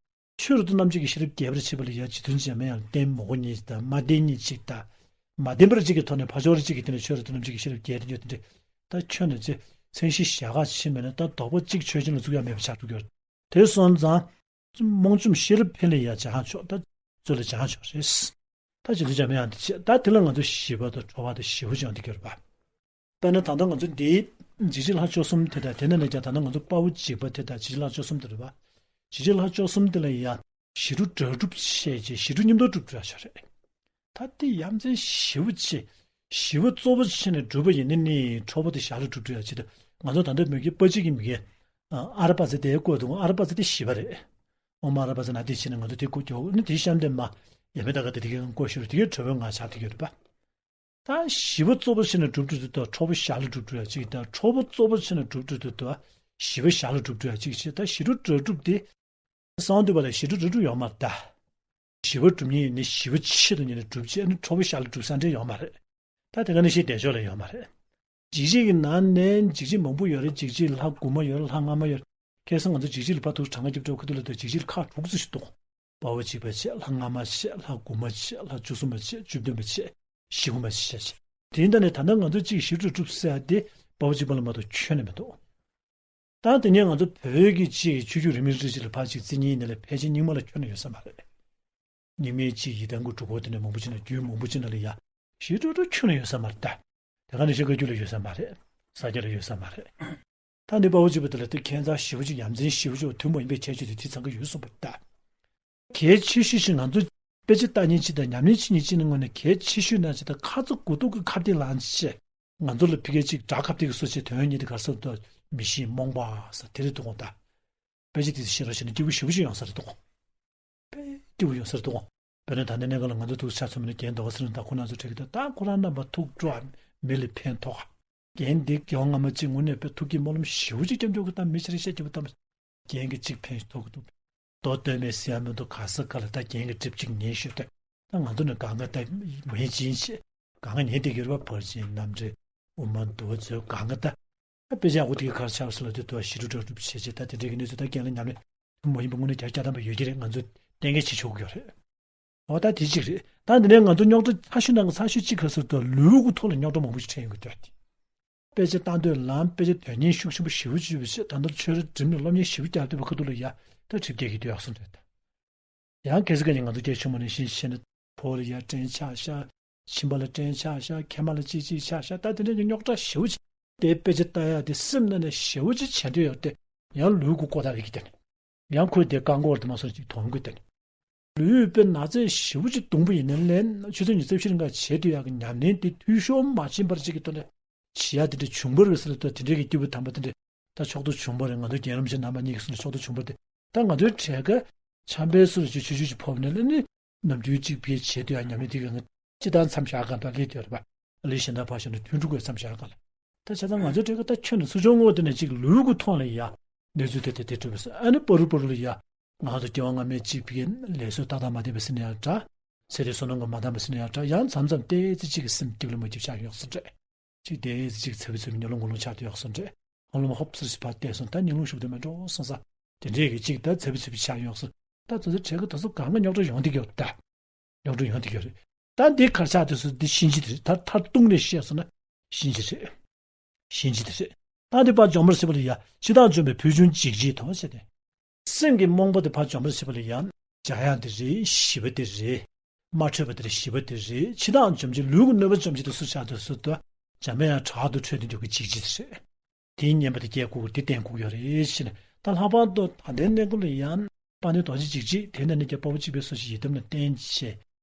ཆོས་རབ་ཏུ་རྣམ་འབྱེད་ཀྱི་ཤེས་རབ་རྒྱས་པར་བྱེད་པ་ལ་ཡ་རྗེ་བཙུན་འཇམ་དབྱངས་ལ་བརྟེན་མི་དགོས་ཉིད་དང་མ་བརྟེན་ཉིད་ཅིག་དང་། མ་བརྟེན་པར་གཅིག་གི་ཐོག་ནས་ཕར་ཕྱོགས་རེ་གཅིག་གི་སྟེང་ནས་ཆོས་རབ་ཏུ་རྣམ་འབྱེད་ཀྱི་ཤེས་རབ་རྒྱས་དུ་ཡོད་དེ་འདྲ། ད་ཁྱོན་ནས་ཚེ་མཚན་གཞི་ཞལ་ཁ་ཕྱེ་མེད་ན་ད་དོགས་པ་གཅིག་ཆོས་ཅན་ལ་བཙུགས་ཡ་མེད་པ་ཆགས་འགྲོ་གི་ཡོད་རེད། དེ་སོང་ཙང་། རྨོངས་འཇོམས་ཤེས་རབ་འཕེལ་ལ་ཡ་འཇམ་དབྱངས་མཆོག་ད་གཙོ་ལ་འཇམ་དབྱངས་མཆོག་རེད། ད་རྗེ་བཙུན་འཇམ་དབྱངས་འདི་བྱས་ད་དེ་ལ་ང་ཚོ་ཞི་བ་དང་ཁྲོ་བ་དང་ཞེ་པོ་ཅིག་ཡོང་འདི་གྱུར་པ། དཔེར་ན་ད་ལྟ་ང་ཚོ་འདིའི་འཇིགས་བྱེད་ལྷ་བཅུ་གསུམ་དེ་དང་དེ་ནས་ནས་ཀྱང་ད་ལྟ་ང་ཚོ་དཔའ་བོ་འཇིགས་པ་དེ་དང་འཇིགས་བྱེད་ལྷ་བཅུ་གསུམ་དེ་རེད་པ། འཇིགས་བྱེད་ལྷ་བཅུ་གསུམ་དེ་ལ་ཡ་ཞི་ཁྲོ་སྒྲ་སྒྲུབ་བྱས་རྗེས་ཞི་ཁྲོ་མཉམ་དུ་སྒྲུབ་འགྲོ་ཡ་ཆོག་རེད། ད་དེ་ཡ་མཚན་ཞེ་པོ་ཆེ། ཞི་བ་གཙོ་བོ་བྱས་ནས་སྒྲུབ་པ་ཡིན་ན་ནི་ཁྲོ་བོ་དེ་ཞར་ལ་སྒྲུབ་འགྲོ་ཡ་ཆེད་དུ་ང་ཚོ་ད་ལྟ་མོས་ཀྱི་པ་ཅིག་གི་མི་གའི་ཨ་ར་པ་ཙ་དེ་བཀོད་འདུག་ཨ་ར་པ་ཙ་དེ་ཞི་བ་རེད། ཨོ་མ་ར་པ་ཙ་ན་དེ་བྱས་ནས་ང་ཚོ་དེ་བཀོད་རྒྱོག་ནི་དེ་གཤམ་དེ་མ་ཡ་མེ་ད་ག་དེ་དེ་གའི་བཀོད་ཤོར་དེ་གའི་ཁྲོ་བོའི་ངང་ཆགས་དེ་གའི་རེད་པ། ད་ཞི་བ་གཙོ་བོ་བྱས་ནས་སྒྲུབ་འགྲོ་དུས་ད་ཁྲོ་བོ་ཞར་ལ་སྒྲུབ་འགྲོ་ཡ་གཅིག་ད་ཁྲོ་བོ་གཙོ་བོ་བྱས་ནས་སྒྲུབ་འགྲོ་དུས་ད་ཞི་བ་ཞར་ལ་སྒྲུབ་འགྲོ་ཡ་གཅིག་བྱས་ད་ཞི་ཁྲོ་སྒྲ་སྒྲུབ་དེ། གསང་འདུས་པ་ལ་ཞི་ཁྲོ་སྒྲ་སྒྲུབ་ཡོད་མ་རེད་ད། ཞི་བ་སྒྲུབ་མཁན་ཡིན་ན་ཞི་བ་ཆེད་དུ་ཉིད་ནས་སྒྲུབ་བྱས་ནི་ཁྲོ་བོ་ཞར་ལ་སྒྲུབ་ས་འདྲ་ཡོད་མ་རེད། ད་དེ་ག་ནང་བཞིན་བདེ་མཆོག་ལ་ཡོད་མ་རེད། འཇིགས་བྱེད་ཀྱི་ནང་ནས་འཇིགས་བྱེད་མང་པོ་ཡོད་རེད། འཇིགས་བྱེད་ལྷ་དགུ་མ་ཡོད་རེད། ལྷ་ལྔ་མ་ཡོད་རེད། ཁ་སང་ང་ཚོ་འཇིགས་བྱེད་ལ་ཕར་ཐུག་གྲངས་ཀ་རྒྱབ་སྐབས་ཁ་ཐུག་ལ་ད་འཇིགས་བྱེད་ལ་ཁག་དྲུག་ཙམ་ཞིག་འདུག་དཔའ་བོ་འཇིགས་པ་བྱས། ལྷ་ལྔ་མ་བྱས། ལྷ་དགུ་མ་བྱས། ལྷ་བཅུ་གསུམ་མ་བྱས། བཅུ་བདུན་མ་བྱས། ཞེ་དགུ་མ་བྱས། དེ་ཡིན་ད་ནི་ད་ལྟ་ང་ཚོ་གཅིག་ཞི་ཁྲོ་སྒྲུབ་ཟེར་ཡ་དེ་དཔའ་བོ་འཇིགས་པ་ལ་མ་གཏོགས་ཁྱོན་ནས་མི་འདུག་ད་དེ་ནས་ང་ཚོ་བོད་ཀྱི་ཅིག་ཆོས་བརྒྱུད་རིས་མེད་རིས་གཅིག་ལ་ཕར་ཅིག་བརྩི་མཁན་ཡིན་ན་ལས་ཕལ་ཆེར་རྙིང་མ་ལ་ཁྱོན་ནས་ཡོད་ས་མ་རེད། རྙིང་མའི་ཅིག་ཡི་དམ་གྱི་སྒྲུབ་སྐོར་དེ་ནས་མང་པོ་ཅིག་ན་རྒྱུད་མང་པོ་ཅིག་ན་ལ་ཡ་ཞི་ཁྲོ་སྒྲ་ཁྱོན་ནས་ཡོད་ས་མ་རེད་ད། དེ་ག་ནང་བཞིན་བཀའ་བརྒྱུད་ལ་ཡོད་ས་མ་རེད། ས་སྐྱ་ལ་ཡོད་ས་མ་རེད། ད་ནི་དཔའ་བོ་འཇིགས་པ་དེ་ལ་དེ་ཁྱད་མཚར་ཞེ་པོ་ཅིག་ཡ་མཚན་ཞེ་པོ་ཅིག་ཐུན་མོང་ཡིན་པའི་ཁྱད་ཆོས་དེ་དེ་ཚང་གི་ཡོད་གསུངས་པ་རེད་ད། གལ་ཆེ་ཤོས་ཤིག་ང་ཚོ་དཔེ་ཆ་ལྟ་མཁན་གཅིག་དང་ཉམས་ལེན་བྱེད་མཁན་གཅིག་ནི་དངོས་གནས་གལ་ཆེ་ཤོས་ན་ཅིག་དང་ཁ་ཚ་དགོས་གཏུགས་ཀྱི་ཁ་གཏད་ལངས་བྱས། ང་ཚོ་ལ་ཕ་གིའི་གཅིག་སྒྲ་ཁ་གཏད་ཀྱི་སོ་ཆེ་དོན་གཉིས་དེ་ག་རེ་ཟེར་དུས་མི་ཤེས་རྨོངས་པ་ཟེར་དེ་རེད་འདུག་གོ་ད། དཔེ་ཆ་དེ་ཤེས་རོགས་བྱས་ན་སྐྱིད་པོ་ཞེ་པོ་ཞིག་ཡོང་ས་རེད་འདུག་གོ། དཔེ་སྐྱིད་པོ་ཡོང་ས་རེད་འདུག་གོ། དཔེར་ན་ད་ལྟའི་གནས་སྐབས་ལ་ང་ཚོ་ཐུགས་ཆ་མཚོན་པ་ན་རྒན་རྡོ་རྗེ་ཚེ་རིང་དང་ཁོ་རང་ཚོ་འཕྲད་ཀྱི་འདུག་ད་ཁོ་རང་རྣམ་པ་ཐུགས་སྤྲོ་བ་མི་ལ་ཕན་ཐོགས། རྒན་འདི་རྒྱལ་བ་སྔ་མ་གཅིག་དངོས་གནས་དཔེ་ཐུགས་ཀྱི་སྨོན་ལམ་ཞེ་པོ་ཅིག་སྐྱབས་འཇུག་གི་ད་མི་ཕྱིར་བཤད་རྒྱུ་བ་ད། རྒན་གྱིས་གཅིག་ཕན་ཐོགས་ཀྱི་འདུག་མདོ་སྟོད་སྨད་ཟེར་ཡ་མི་འདུག་ག་ས་ག་ལ་ད་རྒན་གྱིས་གྲིབ་གཅིག་ཉན་ཤོད་དེ། ད་ང་ཚོ་ནི་གང་ག་ད་ཝེན་ཅིན་བྱེད། གང་ག་ཉན་དེ་གྱུར་པ་ཕར་ཕྱིན་རྣམ་འདྲེན་དབུ་མ་འདུལ་བ་ཚོའི་གང་ག་ད། ད་དཔེ་ཆ་འུ་དེ་ག་རེ་ཆགས་སོང་ལབ་དུས་དུ་ཞི་ཁྲོ་སྒྲ་སྒྲུབ་བྱས་རྗེས་ད་དེ་འདྲའི་གི་གནས་ཚུལ་ད་རྒན་ལ་ཉམས་ལེན་ཐུན་མོང་མ་ཡིན་པ་དངོས་གནས་བརྒྱ་ཆ་བརྒྱ་ཐམ་པ་ཡོད་ཀྱི་རེད། ང་ཚོས་གཏན་འཁེལ་བྱེད་ཆོག་གི་ཡོད་རེད། འོ་ད་དེ་གཅིག་རེད། ད་འདི་ནས་ང་ཚོ་རྙོག་དྲ་ཚ་ཤོས་ནང་གི་ཚ་ཤོས་གཅིག་ག་ཟེར་དུས་ལུས་ཀྱི་ཐོག་ལ་རྙོག་དྲ་མང་པོ་ཞིག་འཕྲད་ཡོང་གི་འདུག་སྟེ། དཔེ་ཆ་ལྟ་འདོད་ལམ་དཔེ་ཆ་དོན་གཉེར་ཤུགས་ཆེན་པོ་ཞེ་པོ་ཅིག་ཡོད་པ་ཞིག་ད་ལྟ་ཆོས་ར་འགྲིམ་ནས་སློབ་གཉེར་ཞེ་པོ་རྒྱག་འདོད་པ་ཁ་ཐུག་ལ་ཡ་ད་གྲིབ་རྒྱག་གི་འདུག་ཡག་སོང་རེད་ད། ཡང་གལ་སྲིད་ཀ་ནས་ང་ཚོ་སྐྱེ་ཆུང་མ་ནས་ཤིང་ཤེས་ན་ཕོ་ལ་ཡ་སྐྲན་ཆགས་ཤག་མཆིན་པ་ལ་སྐྲན་ཆགས་ཤག་མཁལ་མ་ལ་ཅིག་ཅིག་ཆགས་ཤག་ད་དེ་འདྲ་གི་རྙོག་དྲ་ཞེ་པོ་ཅིག་དེ་དཔེ་ཆ་ལྟ་ཡ་དེ་སེམས་ནང་ནས་ཞེ་པོ་ཅིག་བྱེད་འདོད་ཡོད་དེ་ཡང་ལུས་ཀྱི་ཀོ་ད་རིག་གི་དེ་ནས་ཡང་ཁོས་དེ་རྐང་འཁོར་དེ་མ་སོང་ཅིག་དོང་གི་དེ་ནས་ལུས་དཔེ་ན་ཚ་ཞེ་པོ་ཅིག་གདུང་པོ་ཡིན་ནའི་ལན་ཆུ་ཚོད་ཉི་ཤུ་རྩ་བཞི་རིང་ག་བྱེད་འདོད་ཡག་གི་ཉམས་ལེན་དེ་འཐུས་ཤོར་མ་ཕྱིན་པར་ཅིག་གི་ཐོག་ནས་བྱེད་ཡ་དེ་འདྲ་བྱུང་བ་རེད་ཟེར་ལ་ད་དེ་འདྲའི་གི་སྐྱེས་བུ་དམ་པ་དེ་འདྲ་ད་ཕྱོགས་གཏོགས་བྱུང་བ་རེད། ང་ཚོ་རྒན་རབས་ཆེན་རྣམ་པ་གཉིས་ཀྱི་སོ་ནས་ཕྱོགས་གཏོགས་བྱུང་བ་དེ་ད་ང་ཚོའི་གྲས་ཀ་འཆམ་པའི་སོ་ལ་ཅིག་ཆུ་ཆུ་ཅིག་ཕོབ་ནས་ལ་ནི་ནམ་རྒྱུན་གཅིག་ཕལ་བྱེད་དུ་ཡང་ཉམས་ལེན་དེ་གི་ང་སྤྱི་བཏང་མཚམས་བཞག་གང་དང་ལས་དེ་རེད་པ། ལས་གཞན་དག་ཕར་བཞག་ནས་དུས་འགྲོ་དགོས་མཚམས་བཞག་གང་ལ། ད་བྱས་ཙང་ང་ཚོའི་གྲས་ཀ་ད་ཁྱོན་ནས་སུ་ཆུང་ངོ་དེ་ནས་ཅིག་ལུས་ཀྱི་ཐོག་ལ་ཡ་གནས་ཚུལ་དེ་དེ་དེ་དེ་གྲུབ་པ་ཟེར་ཨ་ནི་པ་རུ་པ་རུ་ལ་ཡ་ང་ཚོ་སྐྱེ་བ་སྔ་མའི་གཅིག་ཕལ་ལས་བསོད་ཏག་ཏག་མ་ལྡན་པ་ཟེར་ན་ཡང་འདྲ། ཚེ་རིང་བསོད་ནམས་ཀྱིས་མ་འདང་བ་ཟེར་ན་ཡང་འདྲ། ཡང་མཚམས་མཚམས་ཏོག་ཙམ་ཅིག་གི་སེམས་སྐྱིད་པོ་མ་སྐྱིད་པ་ཆགས་ཡོང་ས་རེད། གཅིག་དེ་གཅིག་ཚ་བི་ཚ་བི་ཉོ་ལོང་ངོ་ལོང་ཆགས་དུ་ཡག་སོང་འདྲ། ཧོང་ལོང་ཧོབ་སིར་སི་ཕར་བལྟས་སོང་། ད་ཉིན་ལུང་ཤུགས་དེ་མེད་འགྲོ་སོང་ས། དེ་འདྲས་ཀྱི་གཅིག་ད་ཚ་བི་ཚ་བི་ཆགས་ཡོང་སོང་། ད་ཚོ་ཚོ་གྲས་ཀ་ད་ཚོ་གང་ག་རྙོག་དྲ་ཡོང་དེ་གི་ཡོད་ད། རྙོག་དྲ་ཡོང་དེ་གི་ཡོད་རེད། ད་འདི་གར་ཆགས་དེ་སུ་འདི་གཤིན་རྗེ་དེ་རེད། ད་མཐར་གཏུགས་ནས་བཤད་སོང་ན་གཤིན་རྗེ་རེད། གཤིན་རྗེ་དེ་རེད། ད་དེ་ཕར་འཇོམས་པར་བྱེད་པ་ལ་ཡ། འཆི་བདག་འཇོམས་པའི་ཕུལ་བྱུང་འཇིགས་བྱེད་དོ་ཟེར་ཏེ། སེམས་ཀྱི་རྨོངས་པ་དེ་ཕར་འཇོམས་པར་བྱེད་པ་ལ་ཡ། འཇམ་དབྱངས་དེ་རེད། ཞི་བ་དེ་རེད། མ་འཕྲོད་པ་དེ་རེད། ཞི་བ་དེ་རེད། འཆི་བདག་འཇོམས་བྱེད། ལུས་ཀྱི་གནོད་པ་འཇོམས་བྱེད་དེ་སུ་ཆགས་འདུག་ཟེར་དུས། འཇམ་དབྱངས་དྲག་ཏུ་འཕྲོད་དེ་འཇོག་གི་འཇིགས་བྱེད་དེ་རེད། དེའི་བསྙེན་པ་དེ་སྐྱེལ་དགོས། དེ་བསྟེན་དགོས་ཡོད་རེད་ཟེར་ནས། ད་ལྷག་པར་དུ་ད་ལྟའི་གནས་སྐབས་ལ་ཡང་དཔལ་ལྡན་རྡོ་རྗེ་འཇིགས་བྱེད་དེ་ནས་ནི་ཀྱང་དཔའ་བོ་གཅིག་པའི་སོ་ཞིག་ཡི་དམ་ལ་བསྟེན་བྱས།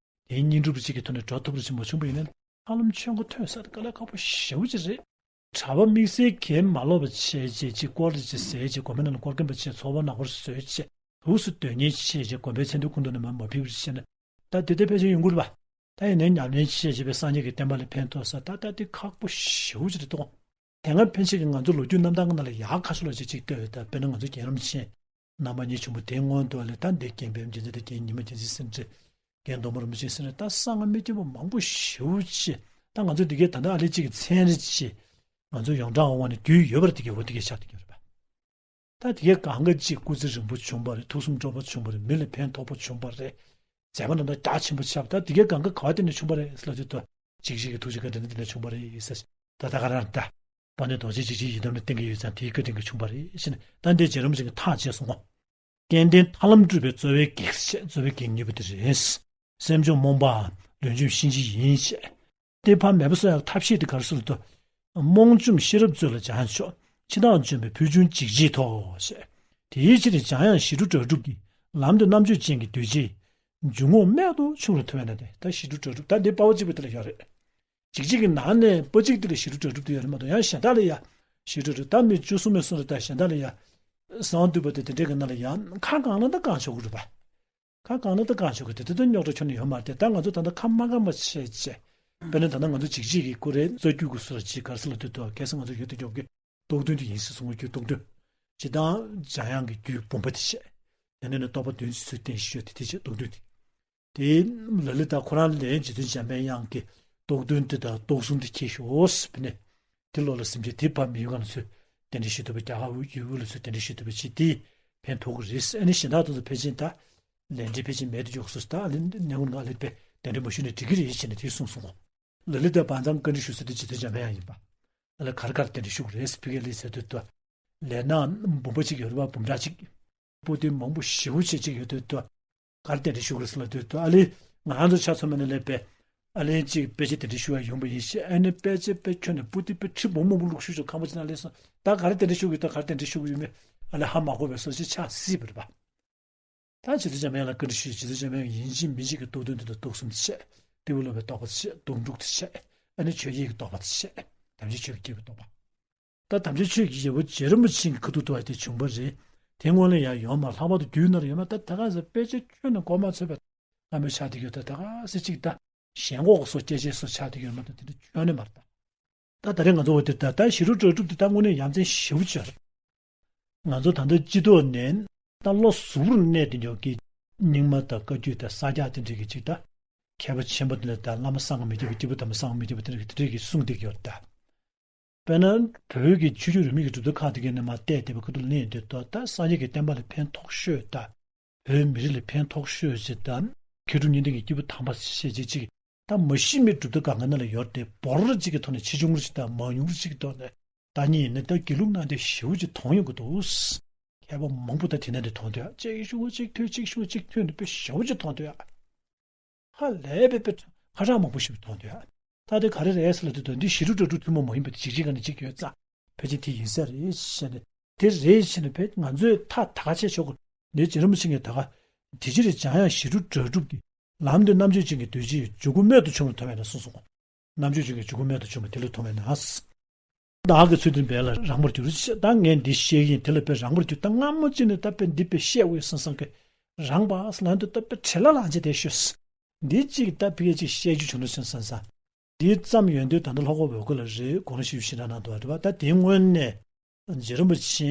དེའི་བསྙེན་སྒྲུབ་ཅིག་གི་ཐོག་ནས་འགྲོ་ཐུབ་པ་ཞིག་མ་བྱུང་བ་ཡིན་ན། ཧ་ལམ་ཆོས་འཁོར་ཐོན་ས་དེ་དཀའ་ལས་ཁག་པོ་ཞེ་པོ་ཅིག་རེད། གྲྭ་པ་དམིགས་བསལ་གྱིས་མ་ལོག་པ་བྱས་བྱས། ཅིག་སྐོར་རེ་ཅིག་ཟས་བྱས། དགོན་པའི་ནང་ལ་སྐོར་མཁན་པ་བྱས། ཚོགས་པ་ནག་པོར་བཟོས་བྱས། ལུགས་སུ་སྡོད་མཁན་བྱས་བྱས། དགོན་པའི་མཚན་ཐོའི་ཁུངས་ཐོག་ནས་མར་མ་ཕེབས་པ་བྱས་ན། ད་དེ་ལྟར་ཕལ་ཆེར་ཡོང་གི་རེད་པ། ད་ཡིན་ནའི་ཉམས་ལེན་བྱས་བྱས་པའི་སངས་རྒྱས་ཀྱི་བསྟན་པ་ལ་ཕན་ཐོགས་ས་ད་ལྟ་དེ་ཁག་པོ་ཞེ་པོ་ཅིག་རེད་འདུག། དེ་སྔ་ཕན་ཆད་ཀྱི་ང་ཚོ་ལོ་རྒྱུས་རྣམ་ཐར་གྱི་ནང་ལ་ཡག་ཁ་ཤས་ལོ་ཅིག་ཅིག་ལྟོས་ཡོད། ད་དཔེར་ན་ང་ཚོ་རྒན་རབས་ཆེན་རྣམ་པ་གཉིས་བྱུང་བ་དེའི་སྔོན་དུ་ལ། ད་འདི་རྒན་པའི་རྒྱལ་མཚན་དང་། རྒན་ཉི་མ་རྒྱལ་མཚན་སེང་བྲིས། རྒན་མདོ་སྨད་རིན་པོ་ཆེ་སེང་བྲིས། ད་གསང་སྔགས་མི་སྐྱོ་པོ་མང་པོ་ཞེ་པོ་ཅིག། ད་ང་ཚོ་འདི་གའི་ད་ལྟ་ཨ་ལེ་གཅིག་གི་མཚན་རེ་ཅིག་ང་ཚོ་ཡོངས་གྲགས་འོང་བ་ནས་རྒྱུས་ཡོད་པར་འདི་གའི་འོ་འདི་གའི་ཆགས་བསྡད་ཀྱི་ཡོད་རེད་པ། ད་དེ་གའི་གང་ག་ཅིག་སྐུ་ཚེ་རིང་པོ་བྱུང་བ་རེད། ཐུགས་བསམ་སྤྲོ་པོ་བྱུང་བ་རེད། མི་ལ་ཕན་ཐོགས་པོ་བྱུང་བ་རེད། མཛད་པ་རྣམ་དག་རྒྱ་ཆེན་པོ་ཆགས་པ། ད་དེ་གའི་གང་ག་ག་བ་བརྟེན་ནས་བྱུང་བ་རེད་ཟེར་ལབ་དུས། ད་འཇིགས་བྱེད་ཀྱི་ཐུགས་རྗེ་བཀའ་དྲིན་དེ་ནས་བྱུང་བ་རེད་ཟེར། ད་ད་ག་རང་ད་དཔལ་ལྡན་རྡོ་རྗེ་འཇིགས་བྱེད་ཡི་དམ་ལ་བསྟེན་གྱི་ཡོད་ཙང་དེའི་བཀའ་དྲིན་གྱིས་བྱུང་བ་རེད་ཟེར་ནས། ད་འདི་རྗེ་རིན་པོ་ཆེ་གིས་ཐག་བཅད་སོང་ངོ་། སྐལ་ལྡན་ཐར་ལམ་སྒྲུབ་པའི་རྩ་བའི་གེགས་བྱས། རྩ་བའི་གེགས་གཉིས་པོ་དེ་རེད། སེམས་བྱུང་རྨོངས་པའམ་ལུས་འཇོམས་གཤིན་རྗེ་ཡིན་ཞེས། དེ་ཕར་མེད་པ་བཟོ་ཡག་ཐབས་ཤེས་དེ་ག་རེ་ཟེར་ལབ་དུས། རྨོངས་འཇོམས་ཤེས་རབ་མཛོད་ལ་སྦྱངས་ཤོག། འཆི་བདག་འཇོམས་པའི་ཕུལ་བྱུང་འཇིགས་བྱེད་དོ་ཞེས། དེའི་ཕྱིར་འཇམ་དབྱངས་ཞི་ཁྲོ་གྲགས་སྒྲུབ་ཀྱི། ལམ་དུ་རྣམ་དཔྱོད་ཅན་གྱི་གདུལ་བྱའི། འཇུག་ངོགས་རྨད་དུ་བྱུང་རུ་མཐོང་བས་ན། དེ་ད་ཞི་ཁྲོ་གྲགས་སྒྲུབ་ད་འདི་དཔའ་བོ་གཅིག་པའི་དེ་ལ་ཡོད་རེད། འཇིགས་བྱེད་ཀྱི་ནང་ནས་དཔའ་གཅིག་དེ་ལ་ཞི་ཁྲོ་གྲགས་སྒྲུབ་དེ་ཡོད་རེད་མ་གཏོགས། ཡང་གཞན་དག་ལ་ཡ་ཞི་ཁྲོ་གྲགས་སྒྲུབ་ད་མི་བཅུ་གསུམ་མའི་གསུང་རེད། ད་གཞན་དག་ལ་ཡ་གསང་བ་འདུས་པ་དང་དེ་འདྲའི་གི་ནང་ལ་ཡ་ཁ་གང་ལ་ད་གང་ཆོག་གི་རེད་པ། ཁ་གང་ལ་ད་གང་ཆོག་གི་དེ་དེ་ད་རྙོག་དྲ་ཁྱོན་ནས་ཡོད་མ་རེད། ད་ང་ཚོ་ད་ལྟ་ཁ་མ་གང་མ་བྱས་བྱས། དཔེར་ན་ད་ལྟ་ང་ཚོ་འཇིགས་བྱེད་ཀྱི་སྐོར་རེད། རྩ་རྒྱུད་ཀྱི་སོ་ལ་ཅིག་ག་རེ་ཟེར་ལབ་དུས། ད་གལ་སྲིད་ང་ཚོ་ཡོད་དེ་ཡོད་གི་རྟོགས་ལྡན་དེ་ཡིན་ཟེར་གསུང་གི་རྒྱུད་རྟོགས་ལྡན། ཇི་ལྟར་འཇམ་དབྱངས་ཀྱི་རྒྱུད་བུམ་པ་དེ་བཤད། དེ་ནས་ནི་རྟོགས་པ་བདུན་ཚུལ་བསྟན་ཞུས་ཏེ་དེ་བཤད་རྟོགས་ལྡན་དེ། དེ་ལ་ལས་ད་ཁོ་རང་ལས་རྗེ་བཙུན་འཇམ་པའི་དབྱངས་ཀྱིས་རྟོགས་ལྡན་དེ་དང་རྟོགས་གསུམ་དེ་ཁྱེར་ཤོག་ཟེར་བ་ནས། དེ་ལོ་ལ་སེམས་ཅན་དེ་ཕར་མི་ཡུལ་གང་ལ་ཚུར་གདན་འདྲེན་ཞུ་ཐུབ་པ། རྒྱ་གར་ཡུལ་དབུས་ལ་ཚུར་གདན་འདྲེན་ཞུ་ཐུབ་པ་བྱེད་དེ་ཕན་ཐོགས་ཀྱི་རེད། ཨ་ནི་གཞན་དག་དེ་ཚོ་ཕལ་ཆེར་ད་ལས་འབྲས་ཕལ་ཆེར་མེད་དུ་འཇོག་སོང་ཟེར། ད་ཨ་ལེ་གནས་ཁུངས་ལ་ཨ་ལེ་པས་གདན་འདྲེན་མ་ཞུས་ནས་འགྲིག་གི་རེད་བྱས་ནས་དེ་གསུངས་སོང་ངོ་། ལ་ལས་ད་བར་མཚམས་བཀའ་འདྲི་ཞུ་ས་དེ་རྗེ་བཙུན་འཇམ་པའི་དབྱངས་ཡིན་པ། ཨ་ལེ་ག་རེ་ག་རེ་གདན་འདྲེན་ཞུ་དགོས་རེད་ཟེར་ཕ་གིར་ལན་ཟེར་དུས། ད་ལས་སྣ་འབུམ་པ་གཅིག་ཡོད་རེད་པ། འབུམ་ཕྲག་གཅིག། པོ་ཏི་མང་པོ་ཞེ་པོ་ཅིག་ཅིག་ཡོད་དུས། ད་ག་རེ་གདན་འདྲེན་ཞུ་དགོས་རེད་ཟེར་ལབ་དུས། ད་ཨ་ལེ་ང་རང་ཚོ་ཆ་ཚང་མ་ནས་ལས་པས་ཨ་ལེ་གཅིག་དཔེ་ཆ་གདན་འདྲེན་ཞུ་བར་ཡོང་པ་ཡིན་ཞེས། ཨ་ནི་དཔེ་ཆ་དཔེ་ཁྱོན་ནས་པོ་ཏི་དཔེ་ཁྲི་འབུམ་མང་པོ་བླུགས་ཞུ་ཆོག་ཁང་པ་ཅིག་ནང་སླེབས་སོང་། ད་ག་རེ་གདན་འདྲེན་ཞུ་དགོས་ཡོད། ད་ག་རེ་གདན་འདྲེན་ཞུ་དགོས་ཡོད་མེད་ཨ་ལེ་ཧ་མ་གོ་བའི་བཟོ་ཅིག་ཆགས་སྲིད་པ་རེད་པ། ད་རྗེ་བཙུན་འཇམ་དབྱངས་ལ་བཀའ་འདྲི་ཞུས། རྗེ་བཙུན་འཇམ་དབྱངས་ཡིན་གཅིག་མིན་གཅིག་གི་རྟོགས་ལྡན་དེ་དང་རྟོགས་གསུམ་དེ་བཤད། ཏེའུ་བློ་བའི་རྟོགས་པ་དེ་བཤད། སྡོང་ཕྲུག་དེ་བཤད། ཨ་ནི་ཆོས་དབྱིངས་ཀྱི་རྟོགས་པ་དེ་བཤད། དམ་ཆོས་ཆོས་ཀྱི་རྟོགས་པ། ད་དམ་ཆོས་ཆོས་ཀྱི་རྒྱལ་པོ་རྗེ་རིན་པོ་ཆེ་གི་ཁ་ཐུག་ཏུ་བ་དེ་བྱུང་བ་རེད། དེ་སྔོན་ལ་ཡང་ཡོད་མ། ལྷག་པར་དུ་རྒྱུད་ནང་ལ་ཡོད་མ། ད་ད་ག་ཟེ་དཔེ་ཆ་ཁྱོན་ནས་གོ་མ་ཆོད་པའི་བླ་མ་ཆགས་བསྡད་ཡོད། ད་ད་ག་ཟེ་གཅིག་ད་ཞེན་ཁོག་གི་སོ་སྐྱེ་ཆེན་སོ་ཆགས་བསྡད་ཡོད་མ། ད་དེ་འདྲ་ཁྱོན་ནས་མ་རེད་ད། ད་ད་རེས་ང་ཚོ་འོ་དེ་ད་ད་ཞི་ཁྲོ་གྲགས་སྒྲུབ་དེ་ད་དངོས་གནས་ཡ་མཚན་ཞེ་པོ་ཅིག་རེད། ང་ཚོ་ད་ལྟ་སྤྱི་ཚོགས་ནས་ད་བློ་གཟུ་བོར་གནས་བསྡད་མཁན་གྱི་རྙིང་མ་དང་བཀའ་བརྒྱུད་དང་ས་སྐྱ་དེ་འདྲ་གི་ཅིག་ད་མཁས་པ་ཆེན་པོ་དེ་ལ་ད་བླ་མ་གསང་སྔགས་མི་སྐྱོ་པོ། སྐྱེས་བུ་དམ་པ་གསང་སྔགས་མི་སྐྱོ་པོ་དེ་འདྲ་གི་དེ་འདྲ་གི་གསུང་བསྡད་ཀྱི་ཡོད་རེད་ད། དཔེར་ན་བོད་ཀྱི་ཆོས་བརྒྱུད་རིས་མེད་ཀྱི་གྲུབ་མཐའ་ཁག་དེ་གའི་ནས་མར་བལྟས་བསྡད་པའི་ཁ་ཐུག་ལ་གླེང་ཡོང་དུས། ད་སངས་རྒྱས་ཀྱི་བསྟན་པ་ལ་ཕན་ཐོགས་ཤོས་དང་། བོད་མི་རིགས་ལ་ཕན་ཐོགས་ཤོས་ཅིག་དང་། མཁས་གྲུབ་གཉིས་ལྡན་གྱི་སྐྱེས་བུ་དམ་པ་ཞེས་བྱས་ཅིག་ད་མ་གཞི་མེད་གྲུབ་མཐའ་སྒང་ག་ནང་ལ་ཡོད་དེ། འབོར་ཅིག་གི་ཐོག་ནས་ཆེ་ཆུང་རེ་ཅིག་དང་མང་ཉུང་རེ་ཅིག་གི་ཐོག་ནས་ད་ཉིད་ཡིན་ན་ད་དགེ་ལུགས་ནང་དེ་ཞེ་པོ་ཅིག་མཐོང་ཡོང་གི་འདུག། མཁས་པ་མང་པོ་ད་དེ་ནང་དེ་མཐོང་འདུག་ཡ། གཅིག་ཞུ་བ་གཅིག་ཐོས། གཅིག་ཞུ་བ་གཅིག་ཐོས་ནས་དཔེ་ཞེ་པོ་ཅིག་མཐོང་འདུག་ཡ། ཧ་ལས་པའི་དཔེ་ཁ་གྲགས་མང་པོ་ཞིག་མཐོང་འདུག་ཡ། ད་དེ་ག་རེ་རེད་ཟེར་ལབ་དུས། ད་འདི་ཞི་ཁྲོ་གྲགས་སྒྲུབ་ཐུན་མོང་མ་ཡིན་པ་དེ་འཇིགས་བྱེད་ཀྱི་ནང་གཅིག་ཡོད་ཙང་། ཕལ་ཆེར་དེ་ཡིན་ས་རེད་ཟེར་ནས། དེ་རེད་ཟེར་ནས་ཕལ་ང་ཚོས་ཐག་ཐག་ཆད་ཆོག་གི། འདི་རྗེ་རིན་པོ་ཆེ་གིས་ད་ག་དེ་ཕྱིར་འཇམ་དབྱངས་ཞི་ཁྲོ་གྲགས་སྒྲུབ་ཀྱི། ལམ་དུ་རྣམ་དཔྱོད་ཅན་གྱི་གདུལ་བྱའི། འཇུག་ངོགས་རྨད་དུ་བྱུང་རུ་མཐོང་བས་ན་གསུངས་སོང་། རྣམ་དཔྱོད་ཅན་གྱི་འཇུག་ངོགས་རྨད་དུ་བྱུང་བ་དེ་ལ་མཐོང་བས་ན། བདག་གི་ཚུལ་དེ་འབད་ལ་རངས་པར་འགྱུར་ཞེས། ད་ངས་འདི་བཤད་ཀྱི་ཡིན། དེ་ལ་དཔེ་རངས་པར་འགྱུར། ད་སྔ་མོ་ཅིག་ནས་ད་དཔེ་འདི་དཔེ་བཤད་འོས་བསམ་བསམ་གི། རངས་པ་ཟེར་ལབ་དུས་ད་དཔེ་བྲེལ་ལ་ལངས་བྱས་བསྡད་ཤག། འདི་གཅིག་ད་ཕ་གིར་ཅིག་བཤད་རྒྱུ་བྱུང་ན་བྱུང་བསམ་བསམ། འདི་ཙམ་ཡོང་དུས་ད་ལྟ་ལྷོ་ཁ་འོལ་ཁ་ལ་རེད། དགུང་ལོ་བཞི་བཅུ་ཞེ་གྲངས་གནང་འདུག་པ་རེད་པ། ད་དེའི་སྔོན་ནས་རྗེ་རིན་པོ་ཆེ་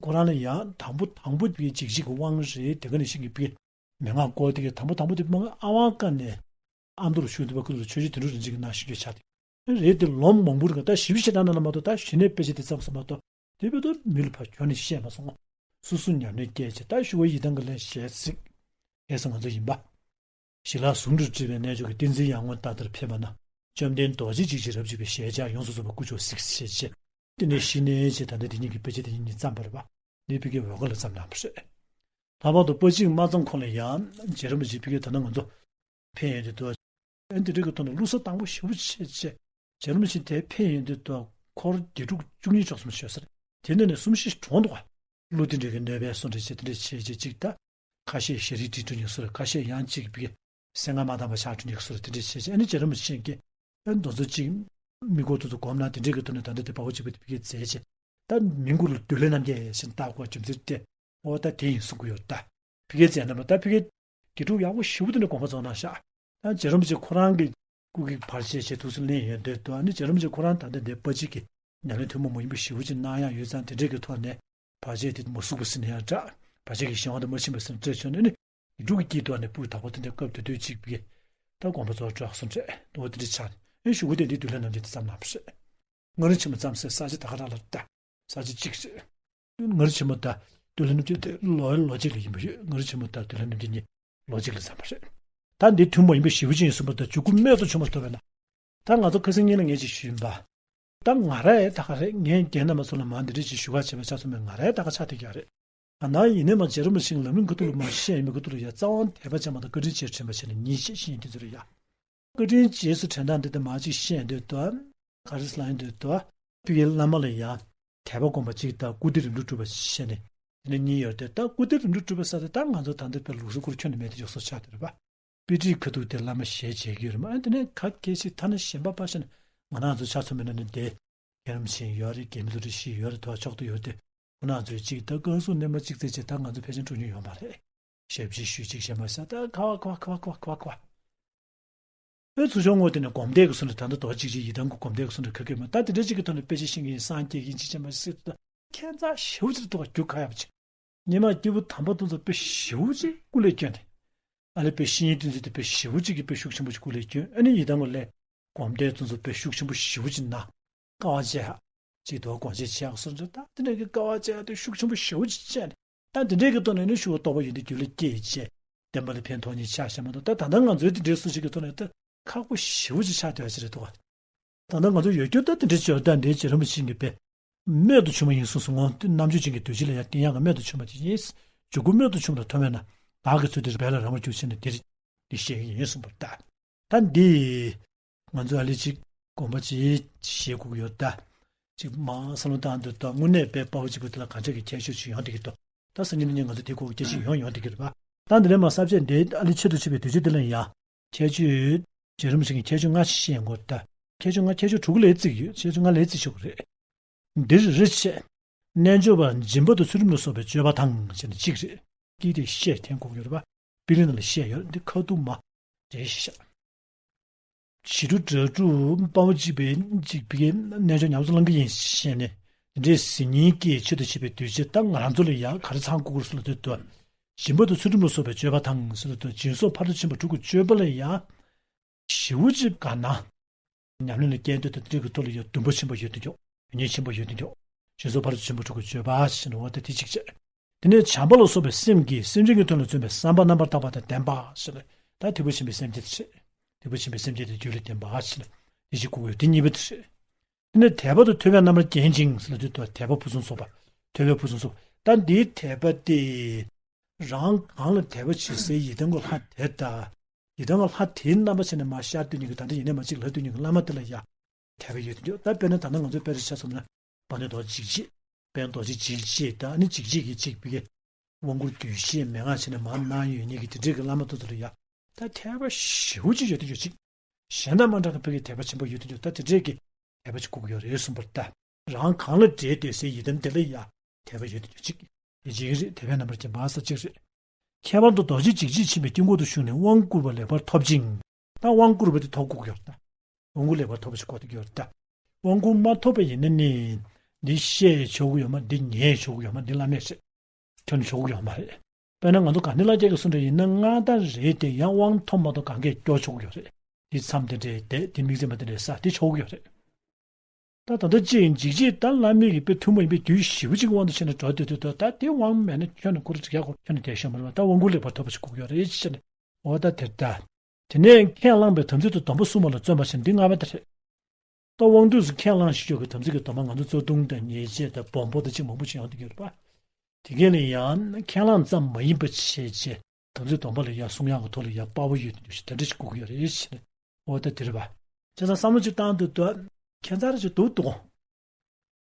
ཁོ་རང་ལ་ཡང་དང་པོ་དང་པོ་དེ་འཇིགས་བྱེད་ཀྱི་དབང་རེད། དེ་ག་ནང་བཞིན་གྱི་པའི་མན་ངག་སྐོར་དེ་གའི་དང་པོ་དང་པོ་དེ་མ་ཨ་ཝང་ཀ་ནས་ཨ་མདོ་རུ་བཞུགས་དུས་པ་ཁོ་ལ་ཆོས་རྗེ་དོན་གྲུབ་རིན་ཆེན་གྱིས་གནང་བཞུགས་ཀྱི་ཆགས་ཏེ་རེད། དེ་ལོ་མང་པོ་རིང་ད་བཞི་བཅུ་ཞེ་གྲངས་ནང་ལ་མ་གཏོགས། ད་གཞི་ནས་དཔེ་ཆ་དེ་ཙམ་ཙམ་མ་གཏོགས་དེ་བས་ད་མི་ལ་ཕར་ཁྱོན་ནས་བཤད་མ་སོང་། སོ་སོ་ཉམས་ལེན་སྐྱེས་བྱས་ད་ཞུ་བ་ཡི་དམ་གྱི་ལན་ཞེས་གཟིགས། གལ་སྲིད་ང་ཚོ་ཡིན་པ། ཞི་ལྷག་ཟུང་དུ་འབྲེལ་བའི་རྣལ་འབྱོར་གྱི། ཏིང་འཛིན་ཡར་ངོའི་ལྟ་ལྟར་ཕེབས་པ་ན། བཅོམ་ལྡན་རྡོ་རྗེ་འཇིགས་བྱེད་རབ་བྱེད་པའི། ཞལ་ཕྱག་ཡོངས་སུ་རྫོགས་པའི་སྐུ་མཆོག་གཟིགས་ཞེས་བྱས། དེ་ནས་གཞི་ནས་བྱས་ད་ལྟ་དེ་གཉིས་ཀྱི་དཔེ་ཆ་དེ་གཉིས་གཉིས་བརྩམས་པ་རེད་པ། འདི་ཕ་གིའི་འོལ་ཁ་ལ་བརྩམས་གནང་བ་རེད། ལྷག་པར་དུ་པར་ཆས་མ་བརྩམས་གོང་ལ་ཡང་རྗེ་རིན་པོ་ཆེ་ཕ་གིར་ད་ལྟ་ང་ཚོ་ཕེབས་ཡོང་དུས་དུ། ཨ་འདི་འདྲ་གི་ཐོག་ནས་བླུགས་ས་དང་པོ་ཞེ་པོ་ཆེ་ཆེ། རྗེ་རིན་པོ་ཆེ་དེ་ཕེབས་ཡོང་དུས་དུ་འཁོར་དགེ་ཕྲུག་བཅུ་གཉིས་བཅུ་གསུམ་ཡོད་ས་རེད། དེ་ནས་ནས་གསུམ་བཞི་གྲོངས་འདུག་ག། གླུ་དེ་འདྲ་གི་ནོར་བས་སོ་འདྲ་བྱས་དེ་འདྲ་བྱས་བྱས་གཅིག་ད། ཁ་ཤས་ཞལ་རས་བྲིས་འགྲོ་མཁན་བཟོ་འདྲ། ཁ་ཤས་ཡང་གཅིག་ཕ་གིའི་སེམས་ཁ་མ་དྭངས་པ་ཆགས་འགྲོ་མཁན་བཟོ་འདྲ། དེ་འདྲ་བྱས་བྱས་ཨ་ནི་རྗེ་རིན་པོ་ཆེ་གིས་ཨ་ནི་མདོ་ཚོ་གཅིག་མིག་སྒོར་ཏོག་ཙམ་སྒོམ་ན་དེ་འདྲ་གི་ཐོག་ནས་ད་ལྟ་དེ་དཔའ་བོ་གཅིག་པུ་དེ་ཕ་གིར་མཛད་བྱས། ད་མིང་གུ་ལ་འདོད་ལྷ་རྣམ་རྒྱལ་ཞེས་བཏགས་དགོས་རྒྱུ་མཚན་དེ། འོ་ད་དེ་ཡིན་གསུང་གི་ཡོད་ད། ཕ་གིར་མཛད་རྣམ་ལ་ད་ཕ་གིའི་དགེ་ཕྲུག་ཡག་པོ་ཞེ་པོ་དེ་འདྲ་དགོངས་པ་རྫོགས་གནང་ཤག། ད་རྗེ་རིན་པོ་ཆེ་ཁོ་རང་གི་སྐུ་གི་བར་ཆད་ཞེས་ཐུགས་སུ་ལེན་ཡོང་དུས་དུ་ཨ་ནི་རྗེ་རིན་པོ་ཆེ་ཁོ་རང་ད་ལྟ་འདི་པར་ཆས་ཀྱི་ཉམས་ལེན་ཐུན་མོང་མ་ཡིན་པ་ཞེ་པོ་ཅིག་གནང་ཡག་ཡོད་ཙང་དེ་འདྲས་ཀྱི་ཐོག་ནས་བར་ཆད་དེ་མ་ཟུག་པ་ཟིན་ན་ཡང་འདྲ། བར་ཆད་ཀྱི་གཞན་དབང་དུ་མ་ཕྱིན་པ་ཟིན་སྤྲད་ཆོག་ནས་ནི་དགེ་ཕྲུག་གི་དཀྱིལ་དུ་ནས་སྤུས་དག་པོ་དེ་འདྲའི་སྐབས་དེ་དུས་གཅིག་པའི་ད་དགོངས་པ་རྫོགས་གྲོགས་སུ་འཕྲད་དོ་དེ་འདྲའི་ཆགས་ནས་ཨེ་གཞུག་གུ་དེ་འདི་འདུལ་ལྷ་རྣམ་རྒྱལ་དེ་བརྩམས་གནང་བ་རེད། མངའ་རིས་ཆེན་མོ་བརྩམས་སའི་ས་ཆ་ད་ག་རང་ལ་ད་ས་ཆ་གཅིག་རེད། མངའ་རིས་ཆེན་མོ་དང་འདུལ་ལྷ་རྣམ་རྒྱལ་དེ་ལོ་ལོ་གཅིག་ལ་ཡིན་པ་ཡོད། མངའ་རིས་ཆེན་མོ་དང་འདུལ་ལྷ་རྣམ་རྒྱལ་གཉིས་ལོ་གཅིག་ལ་བརྩམས་པ་རེད། ད་འདི་ཐུན་མོང་མ་ཡིན་པ་ཞེ་པོ་ཅིག་ཡིན་གསུངས་པ་དང་འཇུག་སྒོ་རྨད་དུ་བྱུང་བ་ཐོབ་པས་ན། ད་ང་ཚོ་ཁ་སང་ཉིན་ལ་ངས་ཅིག་ཞུས་ཡིན་པ། ད་ང་རང་ཡང་ད་ག་རེད། ངས་རྒན་རྣམ་པ་ཚོ་ལ་མར་འདི་འདྲ་ཅིག་ཞུ་ག་བྱས་པ་ཆགས་སོང་མེད། ང་རང་ཡང་ད་ག་ཆགས་བསྡད་ཀྱི་ཡོད་རེད། ང་ནང་ཡིན་ནའི་མ་རྗེ་རིན་པོ་ཆེ་ལམ་རིམ་ཁ་ཐུག་ལ་མར་བཤད་ཡིན་པའི་ཁ་ཐུག་ལ་ཡ་རྩ་དབང་དད་པ་ཅན་མ་གཏོགས་བཀའ་དྲིན་རྗེས་དྲན་པ་བྱས་ནས་ཉིན་ཤས་ཤིག་ཡིན་དུས་ཚོད་རེད་ཡ། བཀའ་དྲིན་རྗེས་སུ་དྲན་སྟངས་འདི་དང་མ་གཅིག་བཤད་འདོད་དོ། ག་རེ་ལབ་ཡིན་འདོད་དོ། ཕ་གིའི་བླ་མ་ལ་ཡང་དད་པ་སྒོམ་པ་གཅིག་དང་སྐུ་སྟེ་རིམ་གྲོ་སྒྲུབ་པ་བཤད་ནས་དེ་ནས་གཉིས་ཡོད་དེ། ད་སྐུ་སྟེ་རིམ་གྲོ་སྒྲུབ་པ་ས་དེ་ད་ང་ཚོ་ད་ལྟ་དཔེ་ལུགས་སྲོལ་སྐོར་ཁྱོན་ནས་མེད་དེ་འཇོག་སོ་ཆགས་དེ་རེད་པ། དཔེ་ཁྲིད་ཁ་ཐུག་དེ་བླ་མ་ཞལ་མཇལ་གྱི་ཡོད་རེད་མ། དེ་ནས་ག་གལ་སྲིད་ཐ་ན་གཞན་པ་ཕར་བཞག་ན་ང་རང་ཚོ་ཆ་མཚོན་པ་ཡིན་ན་ནི་དེ་རྒན་རིན་པོ་ཆེ་ཡོད་རེད། དགེ་བསྙེན་རྡོ་རྗེ་ཞིག་ཡོད་རེད། དོ་ཕྱོགས་དུ་ཡོད་དེ་ཁོ་རང་ཚོའི་གཅིག་ད་བསྐང་གསོ་རྣལ་མ་གཅིག་བཙལ་བྱས་ད་ང་ཚོ་ཕལ་ཆེར་འགྲོ་མྱོང་ཡོད་མ་རེད། ཞབས་ཕྱི་ཞུས་གཅིག་བྱས་མ་ཟ་ད་ཁ་བ་ཁ་བ་ཁ་བ་ཁ་བ་ཁ་བ་ཁ་བ། ཨོ་ཚུར་ཕྱོགས་ངོས་དེ་ནས་སྒོམ་བཟླས་ཀྱི་སོ་ནས་ད་ལྟ་རྡོ་རྗེ་གཅིག་བྱེད་ཡི་དམ་གྱི་སྒོམ་བཟླས་ཀྱི་སོ་ནས་ག་གེ་མ་ད་དེ་འདྲ་གཅིག་གི་ཐོག་ནས་དཔེ་ཆ་ཤེས་མཁན་ཡིན་སངས་རྒྱས་ཡིན་གཅིག་བྱས་མ་ཟ་ད་ཁྱད་མཚར་ཞེ་པོ་ཅིག་ཐུག་པ་རྒྱུ་ག་ཡག་པོ་ཅིག། སྔོན་མ་སྐྱེས་བུ་དམ་པ་དེ་ཚོ་དཔེ་ཞེ་པོ་ཅིག་སྐུ་ལས་བསྐྱོན་ཏེ། ཨ་ལས་དཔེ་བཤེས་གཉེན་དེ་ཚོ་དེ་དཔེ་ཞེ་པོ་ཅིག་གིས་དཔེ་ཤུགས་ཆེན་པོ་ཞིག་སྐུ་ལས་བསྐྱོན། ཨ་ནི་ཡི་དམ་གྱི་ལས་སྒོམ་བཟླས་དེ་ཚོ་དཔེ་ཤུགས་ཆེན་པོ་ཞེ་པོ་ཅིག་གནང་། དཀའ་བ་སྤྱད་ཡག་ཅིག་དོ་དགོངས་བཞེས་བྱེད་ཡག་སོ་ཚོ་ད་དེ་འདྲ་གི་དཀའ་བ་སྤྱད་ཡག་དེ་ཤུགས་ཆེན་པོ་ཞེ་པོ་ཅིག་སྤྱད་ནས་ད་དེ་འདྲའི་གི་ཐོག་ནས་ནི་ཤུགས་རྟོགས་པ་ཡོན་ཏན་རྒྱུད་ལ་སྐྱེས་བྱས་བདེན་པ་ལ་ཕན་ཐོགས་མཁན་ཆགས་བཞག་མ་གཏོགས། ད་ད་ལྟ་ང་ཚོའི་དེ་འདྲའི་སུ་ཞིག་གི་ཐོག་ནས་ད་ཁག་པོ་ཞེ་པོ་ཅིག་ཆགས་བསྡད་པ་ཞིག་རེད་འདུག་ག། ད་ལྟ་ང་ཚོ་ཡོད་རྒྱུ་ད་དེ་འདྲའི་བརྗོད་ད་འདིའི་རྗེ་རིན་པོ་ཆེ་གི་དཔེ་རྨད་དུ་བྱུང་བ་ཡིན་གསུངས་སོ། ངོ་དེ་རྣལ་འབྱོར་ཅན་གྱི་འདུ་བྱེད་ལ་ཡང་བསྟན་ཡག་གི་རྨད་དུ་བྱུང་བ་དེ་ཡིན། འཇུག་སྒོ་རྨད་དུ་བྱུང་བ་ཐོབ་མེད་ན་བདག་གི་ཚུལ་དེ་རྦད་ལ་རང་བར་གྱུར་ཅིག་ནས་དེ་འདི་བཤད་ཀྱི་ཡིན་གསུངས་པར་ལྟ། ད་འདི་ང་ཚོ་ཨ་ལེ་ཅིག་དགོངས་པ་ཅིག་བཞེས་དགོས་ཀྱི་ཡོད་ད། ཅིག་མ་བསམ་བློ་བཏང་དུས་ད་དངོས་གནས་དཔེ་དཔའ་བོ་གཅིག་པུ་དེ་ལ་གང་ཆགས་ཀྱི་ཁྱད་ཆོས་ཅིག་ཡོང་བསྡད་ཀྱི་འདུག་ད་སང་ཉིན་གནངས་ཉིན་ང་ཚོ་དེ་སྐོར་གྱི་སྐད་ཆ་ཡོང་ཡོང་བསྡད་ཀྱི་རེད་པ། ད་འདི་ནས་མ་ས་བཅད་འདི་ཨ་ལེ་ཆེད་དུ་བྱས་པའི་དུས་ཚོད་འདི་ལ་ཡང་ཁྱད་ཆོས་རྗེ་རིན་པོ་ཆེ་གི་ཁྱད་ཆོས་ལྔ་ཞིག་བཤད་དགོས་ད། ཁྱད་ཆོས་ལྔ་ཁྱད་ཆོས་དྲུག་ལ་བརྩིས་ཡོད། ཁྱད་ཆོས་ལྔ་ལ་བརྩི་ཆོག་གི་རེད། འདིར་རེ་ཆེ། རྣལ་འབྱོར་པ་སྦྱིན་པ་དང་ཚུལ་ཁྲིམས་ལ་སོགས་པའི་སྤྱོད་པ་དང་ཞེས་ནས་གཅིག་རེད། ཀྱིས་དེ་བཤད་འཐེན་དགོས་ཀྱི་ཡོད་རེད་པ། པི་ལི་ནང་ལ་བཤད་ཡོད་འདི་ཁ་ཐུག་མ་རེད་ཤག། བྱི་ཕྲུག་དགྲ་ཕྲུག་དཔའ་བོ་གཅིག་པའི་གཅིག་པའི་རྣལ་འབྱོར་ཉམས་སུ་བླང་གི་ཡིན་ཞེས་ནས་འདི་འདྲའི་ཟིལ་སྙན་གྱིས་ཆེད་དུ་བྱེད་པའི་དུས་ཚོད་ད་ང་རང་ཚོ་ལ་ཡང་ག་རེ་ཚང་དགོས་ཀྱི་རེད་ཟེར་ལབ་དུས་དུ། སྦྱིན་པ་དང་ཚུལ་ཁྲིམས་ལ་སོགས་པའི་སྤྱོད་པ་དང་ཟེར་ལབ་དུས་སྦྱིན་སོགས་ཕ་རོལ་ཏུ་ཕྱིན་པ་དྲུག་གི་སྤྱོད་པ་ལ་ཡང་ཞེ་པོ་ཅིག་དགའ་ན། ཉམས་ལེན་ལ་བསྐྱལ་འདོད་དང་དེ་འདྲའི་གི་ཐོག་ལ་ཡང་འདུན་པ་ཆེན་པོ་ཡོད་དུ་འཇོག་ཡོད་ཉེན་ཆེན་པོ་ཡོད་དུ་འཇོག་སྦྱིན་སོགས་ཕ་རོལ་ཏུ་ཕྱིན་པ་དྲུག་གི་སྤྱོད་པ་ཞེས་ནས་འོ་ད་དེ་གཅིག་བྱས། དེ་ནས་བྱམས་པ་ལ་སོགས་པའི་སེམས་ཀྱིས་སེམས་ཅན་གྱི་དོན་ལ་བརྩོན་པའི་བསམ་པ་རྣམ་པར་དག་པ་དང་ལྡན་པ་ཞེས་ལ་ད་ཐེག་པ་ཆེན་པོའི་སེམས་བསྐྱེད་དེ་རེད། ཐེག་པ་ཆེན་པོའི་སེམས་བསྐྱེད་དེ་རྒྱུད་ལ་ལྡན་པ་ཞེས་ལ་དེ་ཞིག་དགོས་ཡོད་དེ་གཉིས་པ་དེ་རེད། དེ་ནས་དད་པ་དང་ཐོས་པའི་རྣམ་པར་བརྒྱན་ཅིང་ཟེར་ལ་དུས་དུ་དད་པ་ཕུན་སུམ་ཚོགས་པ། ཐོས་པའི་ཕུན་སུམ་ཚོགས་པ། ད་འདིའི་དད་པ་དེ་རང་གང་ལ་དད་པ་བྱེད་སའི་ཡི་དམ་གྱི་ལྷ་དེ་དང་། ཡི་དམ་གྱི་ལྷ་དེའི་རྣམ་པ་བྱས་ནས་མར་ཤར་སྡོད་མཁན་གྱི་ད་ལྟ་ཡིན་ནའི་མ་གཅིག་ལྷག་སྡོད་མཁན་གྱི་བླ་མ་དེ་ལ་ཡང་དད་པ་ཡོད་དུ་འཇོག་ད་དཔེར་ན་ད་ལྟ་ང་ཚོའི་དཔེ་རེ་ཆ་བཞག་ན་དཔལ་ལྡན་རྡོ་རྗེ་འཇིགས་བྱེད། དཔལ་ལྡན་རྡོ་རྗེ་འཇིགས་བྱེད་དང་ནི་འཇིགས་བྱེད་ཀྱི་གཅིག་པའི་དབང་བསྐུར་གདུལ་བྱའི་མན་ངག་བྱས་ནས་མར་གནང་ཡོད་མཁན་གྱི་དེ་འདྲའི་གི་བླ་མ་དེ་ཚོ་ལ་ཡང་ད་དད་པ་ཞེ་པོ་ཅིག་ཡོད་དུ་འཇོག་ཅིག་གཞན་དང་མ་འདྲ་བའི་ཕ་གིའི་དད་པ་ཆེན་པོ་ཡོད་དུ་འཇོག་ད་དེ་འདྲའི་གི་དད་པ་ཅིག་དགོས་ཀྱི་ཡོད་རེད་གསུངས་པར་ལྟ། རང་གང་ལ་འབྲེལ་སྡོད་སའི་ཡི་དམ་དེ་ལ་ཡང་དད་པ་ཡོད་དུ་འཇོག་ཅིག་དེ་གཅིག་རེད། དད་པའི་རྣམ་པར་བརྒྱན་པ་ས་གཅིག་རེད། ཁྱད་པར་དུ་རྡོ་རྗེ་འཇིགས་བྱེད་ཆེན་པོའི་དཀྱིལ་འཁོར་དུ་བཞུགས་ནས་དབང་བསྐུར་བ་ལེགས་པར་ཐོབ་ཅིང་། ད་དབང་བསྐུར་བ་དེ་ཐོབ་དགོས་ཀྱི་ཡོད་རེད་ད། དབང་བསྐུར་ལེགས་པར་ཐོབ་པ་ཞིག་དགོས་ཀྱི་ཡོད་རེད་ད། དབང་བསྐུར་མ་ཐོབ་པ་ཡིན་ན་ནི། འདི་བཤད་ཆོག་གི་ཡོད་མ་འདི་ཉན་ཆོག་གི་ཡོད་མ་འདི་བླ་མས་བཤད། ཁྱོན་ཆོག་གི་ཡོད་མ་རེད། དཔེར་ན་ང་ཚོ་ག་ནི་བླ་རྒྱ་གི་གསུང་འདྲ་ཡིན་ན་མངའ་བདག་རེད་དེ་ཡང་དབང་ཐོབ་མ་ཐོབ་གང་གས་སྐྱོར་ཆོག་གི་ཡོད་རེད། དེ་མཚམས་དེ་འདྲས་བསྡད་དེ་དམིགས་བརྩེ་མ་དེ་འདྲས་ས་དེ་ཆོག་གི་ཡོད་རེད། ད་ད་ལྟ་ཅིག་འཇིགས་བྱེད་ད་བླ་མའི་གི་དཔེ་ཐུན་མོང་ཡིན་པའི་རྒྱུད་ཞེ་པོ་ཅིག་གི་དབང་དུ་བྱས་ནས་འགྲོ་སྡོད་དུས་ད་དེ་དབང་མེད་ན་ཁྱོན་ནས་ཁོ་རང་འཇིགས་ཡག་གོ་ཁྱོན་ནས་བསྡད་ཤོག་མ་རེད་པ། ད་དབང་བསྐུར་ལེགས་པར་ཐོབ་པ་ཞིག་དགོས་ཀྱི་ཡོད་རེད་ཅེས་བྱས་ནས་འོ་ད་དེར་ད། དེ་ནས་ཁས་བླངས་པའི་དམ་ཚིག་ཏུ་སྡོམ་པ་བསྲུང་བ་ལ་བརྩོན་པ་ཞེས་འདི་ལྔ་པ་དེ་རེད། ད་དབང་དུས་སུ་ཁས་བླངས་ཤིག་ཡོད་གི། དམ་ཚིག་གི་སྡོམ་པ་ང་ཚོ་རྩ་ལྟུང་དང་ཉེས་བྱས་དང་སྦོམ་པོ་དང་ཅིག་མང་པོ་ཅིག་ཡོང་གི་ཡོད་རེད་པ། དེ་གས་ལ་ཡང་ཁས་བླངས་ཙམ་མ་ཡིན་པ་བྱས་བྱས་དམ་ཚིག་སྡོམ་པ་ལ་ཡང་གསུང་དབྱངས་ཀྱི་ཐོག་ལ་ཡང་དཔའ་བོ་ཡོད་དུ་འདུག་ཞེས་དེ་འདྲ་ཞིག་དགོས་ཀྱི་ཡོད་རེད་ཟེར་ནས། འོ་ད་དེ་རེད་པ། བྱས་ཙང་བསམ་བློ་ཅིག་བཏང་དུས་ད་ཁྱད་མཚར་ཅིག་འདུག་འདུག་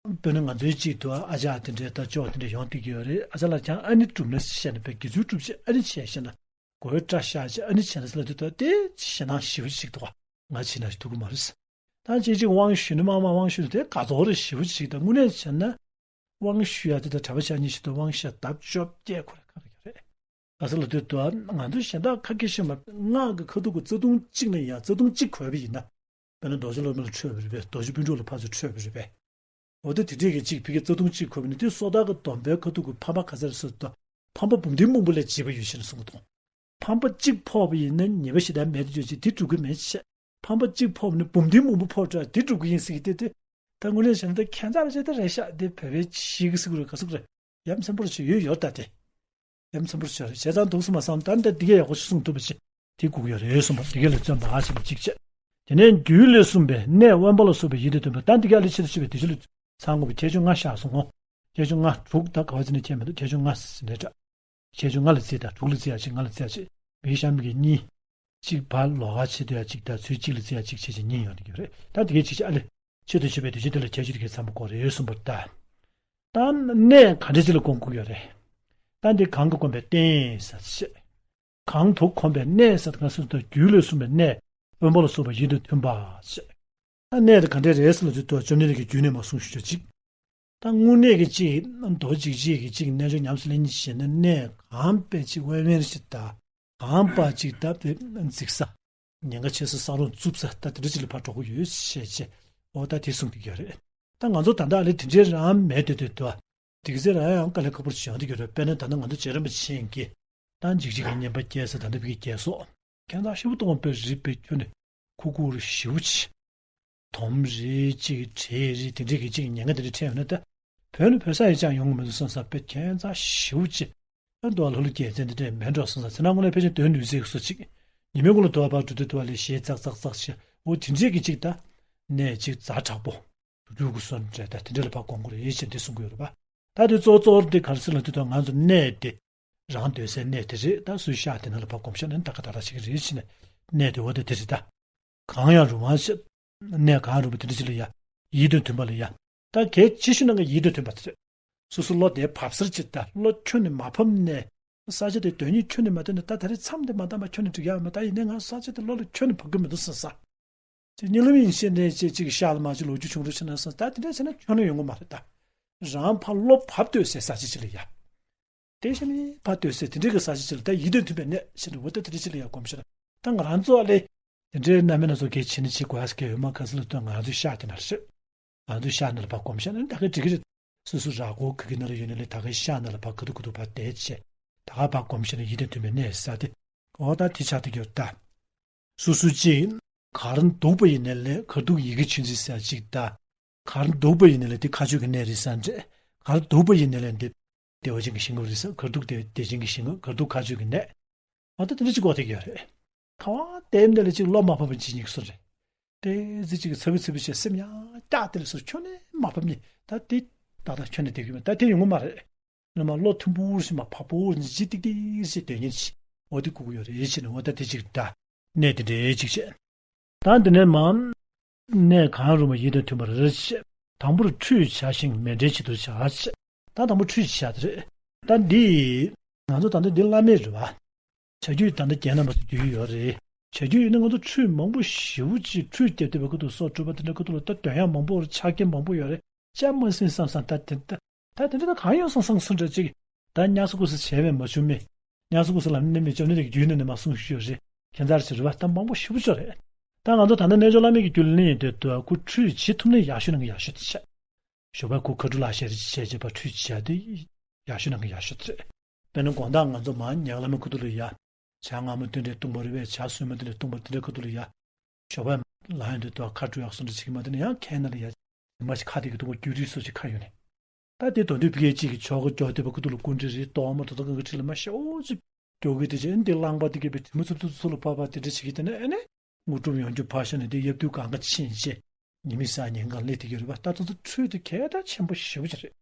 དཔེར་ན་ང་ཚོའི་གཅིག་ཏུ་ཨ་ཅག་དེ་འདྲའི་ད་ཅོག་དེ་འདྲ་ཡོང་བསྡད་ཀྱི་ཡོད་རེད། ཨ་ཅག་ལགས་ཀྱང་ཨ་ནི་སྒྲུབ་ན་བཤད་ན་བས་དགེ་ཚུལ་སྒྲུབ་ཅིག་ཨ་ནི་བྱས་བཤད་ན་གོས་སྐྲ་བཞར་ཅིག་ཨ་ནི་བྱས་ན་ཟེར་ལབ་དུས་ད་དེ་ཞེད་སྣང་ཞེ་པོ་ཅིག་འདུག་ག་ང་བྱས་ན་ཞིག་ཐུབ་ཀྱི་མ་རེད། ད་གཅིག་གཅིག་དབང་ཞུས་ནས་མང་མང་དབང་ཞུས་ནས་དེ་དགའ་ཚོར་རེ་ཞེ་པོ་ཅིག་ད་དངོས་གནས་བྱས་ན་དབང་ཞུ་ཡ་དེ་ད་གྲྭ་པ་ཆ་གཉིས་ཤིག་ཏུ་དབང་ཞུ་ཡ་ལྡབ་བཅོ་བརྒྱད་ཁོ་ར་ཁག་གི་ཡོད་རེད། ག་ས་ལ་དུས་དུ་ང་ཚོ་གཞན་དག་ཁ་སྐད་ཤོད་མ་སྔགས་ཀྱི་ཁ་ཐུག་གི་རྩ་ལྟུང་གཅིག་ན་ཡང་རྩ་ལྟུང་གཅིག་འཁོད་པ་ཡིན་ན། དཔེར་ན་རྡོ་རྗེ་སློབ་མ་ལ་འཕྲོད་པ་རེད་པས། རྡོ་རྗེ་སྤུན་དྲུག་ལ་ཕར་ཚུར་འཕྲོད་པ་རེད་པས། འོ་ད་དེ་འདྲས་ཀྱི་གཅིག་ཕ་གི་རྩ་ལྟུང་གཅིག་འཁོད་པ་ནི་དེ་སོ་ཐར་གྱི་སྡོམ་པའི་ཁ་ཐུག་གི་ཕམ་པ་ག་ཚར་སོ་ད་ཕམ་པ་འབུམ་སྡེ་སྨུག་པོ་ལས་བྱེད་པ་ཡོད་ཞེས་ནས་གསུངས་པ་དང་། ཕམ་པ་གཅིག་ཕོག་པ་ཡིན་ན་ཉེས་པ་ཞེ་དྲག་མེད་དུ་འཇོག་ཅིག་དེ་སྒྲུབ་ཀྱི་མེད་ཅེས། ཕམ་པ་གཅིག་ཕོག་པ་ནི་འབུམ་སྡེ་སྨུག་པོ་ཕོག་དྲག་དེ་སྒྲུབ་ཀྱི་ཡིན་ཟེར་གྱི་དེ་དེ། ད་དངོས་གནས་བྱས་ན་ད་ཁྱད་མཚར་ཅིག་ད་རེད་ཤག་དེ་བོད་པའི་ཤིག་གི་སི་ཀུ་རེད་ག་སི་ཀུ་རེད། ཡ་མཚན་པོ་ཞིག་ཡོད་ཡོད་ད་དེ། ཡ་མཚན་པོ་ཞིག་རེད། བྱས་ཙང་འདུག་སེ་མ་བསམ་ད་འདི་འདི་གས་ཡག་པོ་ཞིག་གསུངས་ཐུབ་པ་ཞིག་དེ་སྒུག་ཡོད་རེད་གསུངས་པ་འདི་གས་ལ་བརྩོན་པ་ཞེས་པ་གཅིག་བྱས། དེ་ནས་རྒྱུད་ལས་གསུངས་པའི་གནས་དབེན་པ་ལ་སོགས་པའི་ཡིད་དུ་འཐུན་པ་ད་འདི་གས་ལ་ཆེད་དུ་ཆུད་པའི་དུས་ཚོད་ལ་ཚང་དགོས་པའི་ཁྱད་ཆོས་ལྔ་བཞག་སོང་ངོ་། ཁྱད་ཆོས་ལྔ་དྲུག་ད་ག་བ་ཚེ་ནས་ཁྱད་མེད་འདུག་ཁྱད་ཆོས་ལྔ་ཟེར་ནས་འདྲ། ཁྱད་ཆོས་ལྔ་ལ་བརྩིས་དང་དྲུག་ལ་བརྩིས་ཡ་གཅིག་ལྔ་ལ་བརྩིས་ཡ་གཅིག་མི་གཤམ་གྱི་གཉིས། གཅིག་བར་ལོགས་ཀ་ཆེད་དུ་ཡ་གཅིག་དང་ཚུལ་གཅིག་ལ་བརྩིས་ཡ་གཅིག་བྱས་བྱས་གཉིས་ཡོང་གི་ཡོད་རེད། ད་དེ་གའི་གཅིག་བྱས་ཨ་ལས། ཆེད་དུ་ཆུད་པའི་དུས་ཆེན་དེ་ལ་ཁྱད་ཆོས་དེ་གའི་ཚང་མ་དགོས་རེད་གསུངས་པ་ལྟར། ད་གནས་ག་འདྲ་ཅིག་ལ་དགོངས་དགོས་ཡོད་རེད། ད་འདི་གང་གིས་གོམས་པའི་རྟེན་ཟེར་བྱས། གང་དུ་གོམས་པའི་གནས་ཟེར་གང་སུ་དང་རྒྱུད་ལས་གསུངས་པའི་གནས་དབེན་པ་ལ་སོགས་པ་ཡིད་དུ་འཐུན་པ་བྱས། ད་གནས་དེ་ག་འདྲ་རེད་ཟེར་ལ་དུས་ཐོག་བཅོམ་ལྡན་འདས་ཀྱི་རྒྱུད་ནས་མ་གསུངས་ཞུ་རྒྱུ་གཅིག་ད་དངོས་གནས་ཀྱི་གཅིག་མདོ་གཅིག་གཅིག་གི་གཅིག་རྣལ་འབྱོར་ཉམས་སུ་ལེན་ཞེས་ན་གནས་གང་པའི་གཅིག་དབེན་དབེན་ཞིག་དང་གང་པ་གཅིག་ད་དེ་འཛིག་ས། ཉེན་ཁ་ཆེ་ས་ས་རུང་རྩུབ་ས་ད་དེ་འདྲ་ཅིག་ལ་ཕར་འགྲོ་གི་ཡོད་ཞེས་བྱས། འོ་ད་དེ་གསུངས་ཀྱི་ཡོད་རེད། ད་ང་ཚོ་ད་ལྟ་ཨ་ལེ་དེ་འདྲའི་རང་མེད་དུས་དུས་དུ་དེ་ག་ཚེ་རང་ཡང་དཀའ་ལས་ཁག་པོ་ཞིག་ཡོང་གི་ཡོད་རེད། དཔེར་ན་ད་ལྟ་ང་ཚོ་རྗེ་རིན་པོ་ཆེ་གིས་ད་འཇིགས་བྱེད་ཀྱི་བསྙེན་པ་བསྐྱལ་ས་ད་ལྟ་བི་གི་རྒྱལ་སོགས་ཁྱད་མཚར་ཞེ་པོ་གཏོང་བ་དཔེ་རིག་པའི་ཁྱོན་ནས་ཁུ་ཁུ་རུ་ཞེ་པོ་ཆེ། དོམ་རེད་ཅིག་དྲེད་རེད་དེ་འདྲས་ཀྱི་ཅིག་ཉེན་ཁ་དེ་འདྲ་འཕྲད་ཡོང་ན་ད། བོད་ནས་བོད་ས་ཡི་ཅང་ཡོང་གི་མི་འདུག་བསམ་ས་དཔེ་ཁྱད་མཚར་ཞེ་པོ་ཅིག་ཨ་མདོ་ལྷ་ཀླུ་རྒྱལ་མཚན་དེ་འདྲས་མེད་འགྲོ་བསམ་ས་ཚེ་ན་དངོས་གནས་ཕལ་ཆེར་དོན་ནུས་ཚེ་གི་སོ་ཅིག་ཉི་མའི་གུང་ལ་དུ་བ་བར་འགྲོ་དུས་དུ་བ་ལས་ཞེས་ཙག་ཙག་ཙག་བྱས་འོ་དེ་འདྲས་ཀྱི་ཅིག་ད། གནས་ཅིག་ཛ་དྲག་པོ། རྒྱུ་གུ་སོན་འདྲ་ད་དེ་འདྲ་ལ་ཕར་དགོངས་དགོས་རེད་ཅེས་འདི་གསུང་གི་ཡོད་རེད་པ། ད་དེ་གཙོ་གཙོ་བོར་འདི་ག་རེ་ཟེར་ལབ་དུས་ད་ང་ཚོ་གནས་དེ་རང་སྡོད་སའི་གནས་དེ་རེད། ད་སུའི་ཤག་དེ་ནང་ལ་ཕར་སྒོམ་ཤག་ནི་ད་ག་ད་ད་ཞིག་རེད་ཕྱིན་ནས་གནས་དེ་འོ་དེ་དེ་རེད་ད། གང་ཡང་རུང་བ་ཞེས་གནས་གང་རུང་བ་དེ་འདྲ་ཞིག་ལ་ཡ་ཡིད་དུ་འཐུན་པ་ལ་ཡ་ད་གལ་ཆེ་ཤོས་ནང་གི་ཡིད་དུ་འཐུན་པ་དེ་རེད། སོ་སོ་བློ་དེ་བབས་སར་ཅིག་ད་བློ་ཁྱོན་ནས་མ་བབས་ནས་ས་ཆ་དེ་དོན་སྙིང་ཁྱོན་ནས་མ་ཐོན་ནས་ད་ད་རེས་མཚམས་དེ་མ་བཏང་བ་ཁྱོན་ནས་འགྲིག་ཡག་མ་ད་ཡིན་ནའི་ང་ས་ཆ་དེ་བློ་ལ་ཁྱོན་ནས་བབས་ཀྱི་མི་འདུག་ཟེར་ས། ཅིག་གཉིད་ལམ་ཡིན་ཤེས་ནས་ཅིག་ཅིག་ཤག་ལ་མ་ཅིག་ལོ་རྒྱུས་ཆུང་རུ་ཕྱིན་ན་སོང་ད་དེ་འདྲ་བྱས་ན་ཁྱོན་ནས་ཡོང་གི་མ་རེད་ད། རང་ཕར་བློ་བབས་སྡོད་སའི་ས་ཆ་ཅིག་ལ་ཡ། དེ་བཞིན་ཕར་སྡོད་སའི་དེ་འདྲའི་གི་ས་ཆ་ཅིག་ལ་ད་ཡིད་དུ་འཐུན་པའི་གནས་ཞེས་འདྲ་བོ་ད་དེ་འདྲ་ཅིག་ལ་ཡ་སྒོམ་ཤེས་ན་ད་ང་རང་ཚོ་ཨ་ལས། དེ་འདྲའི་རྣམ་སྨིན་སྣ་ཚོགས་གལ་ཆེ་ནི་ཅིག་དགོས་ཡ་ཟེར་གི་ཡོད་མ་ག་ས་ལ་ལྟོས་ང་ཚོའི་ཤག་དེ་ན་རེད། ང་ཚོའི་ཤག་ན་ལ་ཕར་སྒོམ་ཤེས་ན་ད་ག་འགྲིག་གི་རེད། སོ་སོ་ར་སྐོར་ག་གི་ན་ལ་ཡོད་ནི་ལས་ད་ག་ཤག་ན་ལ་ཕར་ག་དུ་ག་དུ་ཕར་བསྡད་བྱས་ད་ག་ཕར་སྒོམ་ཤེས་ན་ཡིད་དུ་འཐུན་པའི་གནས་ས་དེ་འོ་ད་དེ་ཆགས་བསྡད་ཀྱི་ཡོད་ད། སོ་སོ་གཅིག་གར་འདུག་པ་ཡིན་ནའི་ལས་གར་འདུག་ཡི་གེ་ཆུན་ཚིག་ཟེར་གཅིག་དང་། གར་འདུག་པ་ཡིན་ནའི་ལས་དེ་མཁའ་སྤྱོད་ཀྱི་གནས་རེད་ས་འདྲ། གར་འདུག་པ་ཡིན་ནའི་ལས་འདི་བདེ་བ་ཅན་གྱི་ཞིང་ཁམས་རེད་ས་གར་འདུག་བདེ་བདེ་ཅན་གྱི་ཞིང་ཁམས་གར་འདུག་མཁའ་སྤྱོད་ཀྱི་གནས། ཨ་ད་དེ་འདྲ་ཅིག་གོ་ཐེག་ཡོད་རེད། ཁ་བ་དེབ་འདི་ལ་ཅིག་བློ་མ་བབས་པ་ཅིག་ཉིག་སོ་རེད། དེ་ཟི་ཅིག་ཚ་བི་ཚ་བི་བྱས་སེམས་ཡང་སྐྱག་དེ་ལ་སོ་ཁྱོན་ནས་མ་བབས་ཉིག་ད་དེ་ད་ད་ཁྱོན་ནས་བསྡད་ཀྱི་མེད་ད་དེ་ཡོང་གི་མ་རེད། ནི་མ་བློ་མཐུན་པོ་ཞིག་མ་ཕ་པོ་ཞིག་ཏིག་ཏིག་ཞིག་དོན་གཉེར་ཞིག་འོ་དེ་དགོས་ཀྱི་ཡོད་རེད་ཞེས་ནས་འོ་ད་དེ་ཅིག་ད་གནས་དེ་འདྲའི་ཅིག་བྱས། ད་འདི་ནས་མ་གནས་གང་རུང་བ་ཡིད་དུ་འཐུན་པར་བྱེད། དང་པོར་ཁྲུས་བྱ་ཞིང་མཎྜལ་བྱེད་དུ་བྱ་བྱེད། ད་དང་པོ་ཁྲུས་བྱ་དེ་རེད། ད་འདི་ང་ཚོ་ད་ལྟ་འདི་བླ་མེད་རེད་བ། བྱ་རྒྱུད་ད་ལྟ་རྒྱན་རྣམ་པ་ཚོ་རྒྱུད་ཡོད་རེད། བྱ་རྒྱུད་ཡིན་ན་ང་ཚོ་ཁྲུས་མང་པོ་ཞེ་པོ་ཅིག་ཁྲུས་རྒྱབ་བསྡད་པའི་ཁ་ཐུག་ལ་སོགས་སྒྲུབ་པ་དེ་འདྲ་ཁ་ཐུག་ལ་ད་དོན་ཡག་མང་པོ་རེད་ཆ་རྐྱེན་མང་པོ་ཡོད་རེད། ཅང་མ་ཟིན་བསམ་བསམ་ད་དེ་ད་ད་དེ་འདྲ་ད་གང་ཡོང་སོང་སང་སུ་འདྲ་ཅིག་ད་ཉ་ས་ཀུ་ས་བྱས་མེད་མ་བྱུང་མེད། ཉ་ས་ཀུ་ས་ལ་ནི་མི་ཅོ་ནི་རིགས་རྒྱུད་ནི་ནི་མ་གསུངས་ཞུ་རེད། ཁྱད་མཚར་ཞིག་རེད་བ་ད་མང་པོ་ཞེ་པོ་ཅོ་རེད། ད་ང་ཚོ་ད་ནི་རྣལ་འབྱོར་བླ་མེད་ཀྱི་རྒྱུད་ལ་ནི་ཡིན་དུས་དུ་ཁུ་ཁྲུས་བྱེད་ཐུབ་ནི་ཡག་ཤོས་ནང་གི་ཡག་ཤོས་དེ་ཆགས། ཞོགས་པ་ཁུ་ཁ་ཁྲུ་ལ་ཤེར་བྱས་བྱས་པ་ཁྲུས་བྱས་ཏེ་ཡག་ཤོས་ནང་གི་ཡག་ཤོས་དེ་རེད། དཔེར་ན་དགོང་དག་ང་ཚོ་མ་ཉག་བླ་མེད་ཁུ་ཐུ་ལ་ཡ། བྱ་ང་མ་བསྟུན་འདྲེ་བཏུང་བ་རེད་བས་བྱ་སུན་མ་དེ་ལས་བཏུང་བ་དེ་འདྲ་ཁུ་ཐུ་ལ་ཡ། ཞོགས་པ་ལ་ཡོང་དུས་དུ་ཁ་ཁྲུ་ཡག་སོ་འདྲ་བྱེད་ཀྱི་མ་དེ་ནི་ཡང་ཁའི་ནང་ལ་ཡ། མ་ཞིག་ཁ་དེ་གི་དུ་བ་རྒྱུ་རིགས་སོ་ཞིག་ཁ་ཡོད་ནས། ད་དེ་དོན་དུ་ཕི་གེ་གཅིག་གི་ཆོག་གི་ཇོ་དེ་བ་ཁུ་ཐུ་ལ་སྐུ་འདྲེ་རེད་ཏོག་མ་དོ་དོ་གང་གི་ཁྲི་ལ་མ་ཤོག་ཅིག་ཇོ་གི་དེ་ཅན་འདི་རླངས་པ་དེ་གི་བའི་དྲི་མ་ཚུབ་ཚུབ་ཚུ་ལ་ཕབ་པ་དེ་འདྲ་བྱེད་ཀྱི་དེ་ནས་ཨེ་ནས་དངོས་གྲུབ་ཡོང་རྒྱུ་ཕར་ཤོག་ནས་དེ་ཡབ་དུས་གང་ག་ཕྱིན་བྱས། ཉི་མའི་ས་ཉིན་གང་སླེབས་བསྡད་ཀྱི་ཡོད་རེད་པ། ད་དེ་ཚོ་ཁྲུས་དེ་གལ་ཐག་ཆེན་པོ་ཞེ་པོ་ཅིག་རེད།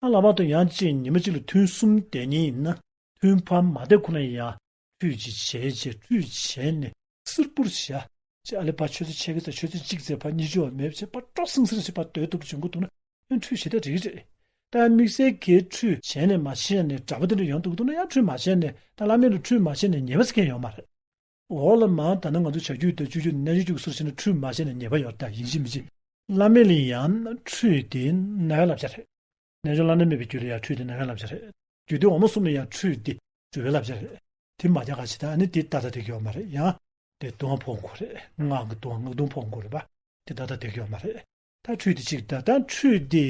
ཨ་ལྷག་པར་དུ་ཡང་གཅིག་ཉི་མ་གཅིག་ལ་ཐུན་གསུམ་བསྡད་མཁན་ཡིན་ན། ཐུན་ཕ་མ་བསྡད་ཁོ་ན་ཡང་ཁྲུས་ཅིག་བྱས་བྱས་ཁྲུས་བྱས་ནས་སིར་པུར་བྱས། ཅེས་ཨ་ལེ་ཕར་ཆུ་ཚོད་ཕྱེད་ཀ་ཙམ་ཆུ་ཚོད་གཅིག་ཙམ་ཕར་གཉིད་སྦྱོར་བ་མེད་བྱས་ཕར་ཀྲོག་སིང་སིང་ཞིག་ཕར་སྡོད་ཐུབ་པ་བྱུང་གི་འདུག་ན་ཡང་ཁྲུས་བྱེད་ད་འགྲིག་གི་རེད། ད་དམིགས་བསལ་གྱི་ཁྲུས་བྱས་ནས་མ་བྱས་ནས་དྲག་པོ་དེ་འདྲ་ཡོང་ཐུབ་ཀྱི་འདུག་ན་ཡང་ཁྲུས་མ་བྱས་ནས་ད་བླ་མེད་ལ་ཁྲུས་མ་བྱས་ནས་ཉེས་པ་ཟེར་མཁན་ཡོད་མ་རེད། འོག་ལ་མར་ད་ནི་ང་ཚོ་བྱ་རྒྱུད་དང་སྤྱོད་རྒྱུད་ནང་བཞིན་རྒྱུད་ཀྱི་སུ་རུ་བྱས་ན་ཁྲུས་མ་བྱས་ནས་ཉེས་པ་ཡོད་ད་ཡིན་གཅིག་མིན་གཅིག་བླ་མེད་ལ་ཡང་ཁྲུས་དེ་རྣ་བའི་བསླབ་བྱ་རེད། རྣལ་འབྱོར་བླ་ན་མེད་པའི་རྒྱུད་ལ་ཡང་ཁྲུས་དེ་རྣ་བའི་བསླབ་བྱ་རེད། རྒྱུད་སྡེ་འོག་མ་གསུམ་ལ་ཡང་ཁྲུས་དེ་སྒྲུབ་པའི་བསླབ་བྱ་རེད། དེ་མ་རྒྱག་ག་ཞིག་ད་ཨ་ནི་དེ་ཏག་ཏག་བསྡད་ཀྱི་ཡོད་མ་རེད། ཡང་དེ་སྡོང་བ་ཕོག་དགོས་རེད། སྔགས་ཀྱི་སྡོང་སྔགས་སྡོང་ཕོག་དགོས་རེད་པ། དེ་ཏག་ཏག་བསྡད་ཀྱི་ཡོད་མ་རེད། ད་ཁྲུས་དེ་གཅིག་ད་ད་ཁྲུས་དེ།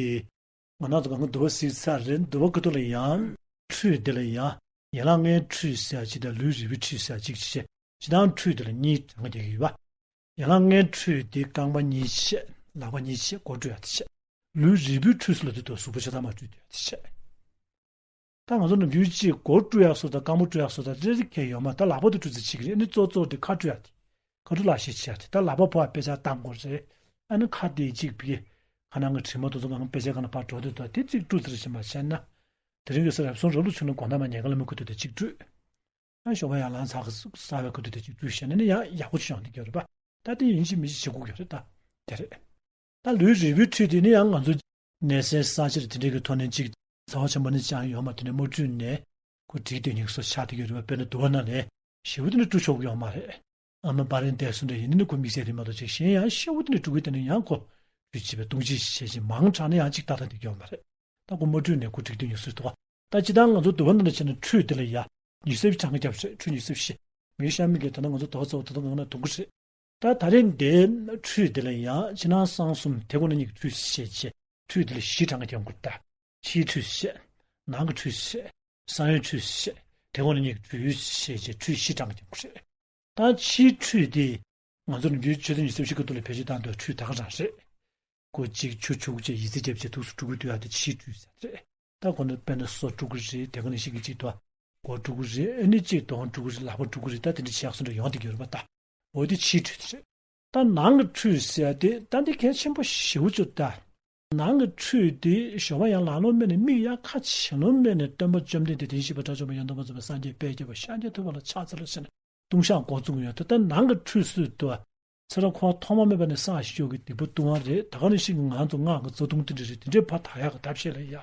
ང་རང་ཚོ་གང་ག་འདུལ་བ་གཟིགས་ཚར་རེད། འདུལ་བ་ཁ་ཐུག་ལ་ཡང་ཁྲུས་དེ་ལ་ཡང་ཡན་ལག་ལྔའི་ཁྲུས་ཟེར་ཡ་གཅིག་དང་ལུས་རིལ་བུའི་ཁྲུས་ཟེར་ཡ་གཅིག་བྱས། སྤྱིར་བཏང་ཁྲུས་དེ་ལ་གཉིས་གྲངས་ཀ་རྒྱག་གི་ཡོད་པ། ཡན་ལག་ལྔའི་ཁྲུས་དེ་རྐང་པ་གཉིས་བྱས། ལག་པ་གཉིས་བྱས། མགོ་བཀྲུ་ཡ་དེ་བྱས། ལུས་རིལ་བུའི་ཁྲུས་སུ་ལ་དེ་དུ་གཟུགས་པོ་ཆ་ཚང་མ་བཀྲུས་དེ་ཡ་དེ་བྱས། ད་ང་ཚོ་ནམ་རྒྱུན་གཅིག་མགོ་བཀྲུ་ཡག་སོགས་དང་རྐང་པ་བཀྲུ་ཡག་སོགས་དང་རེ་རེ་ཁྱད་ཡོད་མ་རེད། ད་ལག་པ་དེ་བཀྲུ་ཚེ་གཅིག་རེད། ཨ་ནི་གཙོ་གཙོ་དེ་ཁ་བཀྲུ་ཡག་དེ། ཁ་བཀྲུ་ལག་ཤེས་བྱེད་ཡག་དེ། ད་ལག་པ་ཕོག་ཡག་དཔེ་ཆ་བཏང་དགོས་རེད། ཨ་ནི་ཁ་དེ་གཅིག་བི་ཁ་ནང་གི་དྲི་མ་དེ་ཚོ་གང་དཔེ་ཆ་གང་ལ་ཕར་འགྲོ་དུས་ད་དེ་གཅིག་བཀྲུ་ཚེ་རེ་བྱེད་མ་བྱས་ན། དེ་རིང་གི་སར་རབ་སོང་རབ་ལ་ཆུང་ན་དགོང་དག་མ་ཉལ་ཁ་ལ་མི་ཁུ་དུས་དེ་གཅིག་བཀྲུ། ཨ་ཞོགས་པ་ཡར་ལངས་ཚར་གི་ས་བའི་ཁུ་དུས་དེ་གཅིག་བཀྲུ་བྱས་ན་ནི་ཡང་ཡག་པོ་ཅིག་ཡོང་གི་ཡོད་རེད་པ། ད་དེ་ཡིན་གཅིག་མིན་གཅིག་བྱེད་དགོས་ཀྱི་རེད་ད། དེ་རེད། ད་ལུས་རིལ་བུའི་ཁྲུས་དེ་ནི་ཡང་ང་ཚོ་ནད་སེལ་གསང་བྱེད་དེ་འདྲའི་གི་ཐོག་ནས་ཅིག་རྩ་བ་ཆེན་པོ་ནི་ཅང་ཡོད་མ། དེ་ནས་མ་བཀྲུས་ནས་ཁོ་འགྲིག་སྡོད་མཁན་གྱི་སོ་ཆགས་བསྡད་ཀྱི་ཡོད་རེད་པ། དཔེར་ན་འདུལ་བ་ནང་ལས་ཞེ་པོ་དེ་འདྲ་བཀྲུ་ཆོག་གི་ཡོད་མ་རེད། ཨ་མ་པ་རན་དེ་སུ་འདྲ་ཡིན་ནི་ཁོ་དམིགས་བསལ་རེད་མ་གཏོགས་ཅིག་གཞན་ཡང་ཞེ་པོ་དེ་འདྲ་བཀྲུ་གི་དེ་ནི་ཡང་ཁོ་བཀྲུ་བྱེད་པའི་བཏུང་བྱེད་བྱེད་བྱེད་མང་དྲགས་ན་ཡང་ཅིག་ཏག་ཏག་བསྡད་ཀྱི་ཡོད་མ་རེད། ད་ཁོ་མ་བཀྲུས་ནས་ཁོ་འགྲིག་སྡོད་མཁན་གྱི་སོ་དེ་གོ། ད་སྤྱིར་བཏང་ང་ཚོ་འདུལ་བ་ནང་ལ་བྱས་ན་ཁྲུས་དེ་ལ་ཡ་ཉི་ཤུ་རྩ་བཞི་གྲངས་ཀ་བརྒྱབ་རེད། ཁྲུས་ཉི་ཤུ་རྩ་བཞི། མི་གཤམ་མི་གི་ད་ནང་ང་ཚོ་དོགས་ཚོགས་ད་དུང་ང་ན་དུང་གི་རེད། ད་ད་རེས་འདིའི་ཁྲུས་དེ་ལ་ཡང་ཕྱི་ནང་གསང་གསུམ་དེ་ཁོ་ན་གཉིས་ཀྱི་ཁྲུས་ཞེས་བྱས་ཁྲུས་དེ་ལ་བཞི་གྲངས་ཀ་རྒྱབ་དགོས། ད་ཕྱིའི་ཁྲུས་ཞེས། ནང་གི་ཁྲུས་ཞེས། གསང་བའི་ཁྲུས་ཞེས། དེ་ཁོ་ན་གཉིས་ཀྱི་ཁྲུས་ཞེས་བྱས་ཁྲུས་བཞི་གྲངས་ཀ་རྒྱབ་དགོས་རེད། ད་ཕྱིའི་ཁྲུས་དེ་ང་ཚོ་ནམ་རྒྱུན་ཆུ་ཚོད་ཉི་ཤུ་རྩ་བཞི་ཁ་ཐུག་ལ་བེད་སྤྱོད་བཏང་དུས་ཁྲུས་ད་ག་རང་རེད། སྒོ་གཅིག་ཆུ་བྱུག་བྱས་ཡི་ཙི་བརྒྱབ་བྱས་ཐུགས་སུ་སྤྲུལ་སྐུ་བསྡུ་ཡག་དེ་ཕྱིའི་ཁྲུས་ཟེར་རེད། ད་ཁོ་ན་དཔེར་ན་སོ་སྤྲུལ་སྐུ་རེད། དེ་ག་ནང་བཞིན་གྱི་གཅིག་ཏུ་མགོ་སྤྲུལ་སྐུ་རེད། ཨ་ནི་གཅིག་གདོང་སྤྲུལ་སྐུ་རེད། ལག་པ་སྤྲུལ་སྐུ་རེད། ད་དེ་འདྲ་བྱེད་ཡག་སུ་འདྲ་ཡོང་བསྡད་ཀྱི་ཡོད་རེད་པ། ད་འོ་དེ་ཕྱིའི་ཁྲུས་དེ་རེད། ད་ནང་གི་ཁྲུས་ཟེར་ཡག་དེ་ད་འདི་གལ་ཆེན་པོ་ཞེ་པོ་ཅིག་ད། ནང་གི་ཁྲུས་དེ་ཞོགས་པ་ཡར་ལངས་ལོང་མེད་ནས་མིག་ཡར་ཁ་ཕྱེ་ལོང་མེད་ནས་སྟོན་པ་བཅོམ་ལྡན་འདས་དེ་བཞིན་གཤེགས་པ་དགྲ་བཅོམ་པ་ཡང་དག་པར་རྫོགས་པའི་སངས་རྒྱས་དཔལ་རྒྱལ་པ་ཤཱཀྱ་ཐུབ་པ་ལ་ཕྱག་འཚལ་ལོ་ཟེར་ནས་ལྟུང་བཤགས་འགོ་བཙུགས་ཡོད་དེ། ད་ནང་གི་ཁྲུས་གསོལ་དུས་ཚེ་རབས་ཁོ་ཐོག་མ་མེད་པ་ནས་བསགས་ཤིང་ཡོད་ཀྱི་སྡིག་པ་ལྟུང་བ་རེད། ད་ག་ནང་བཞིན་གྱི་ང་ཚོ་སྔགས་ཀྱི་རྩ་ལྟུང་དེ་འདྲ་རེད། དེ་འདྲའི་ཕར་དག་ཡག་གི་ཐབས་ཤེས་ལ་ཡ།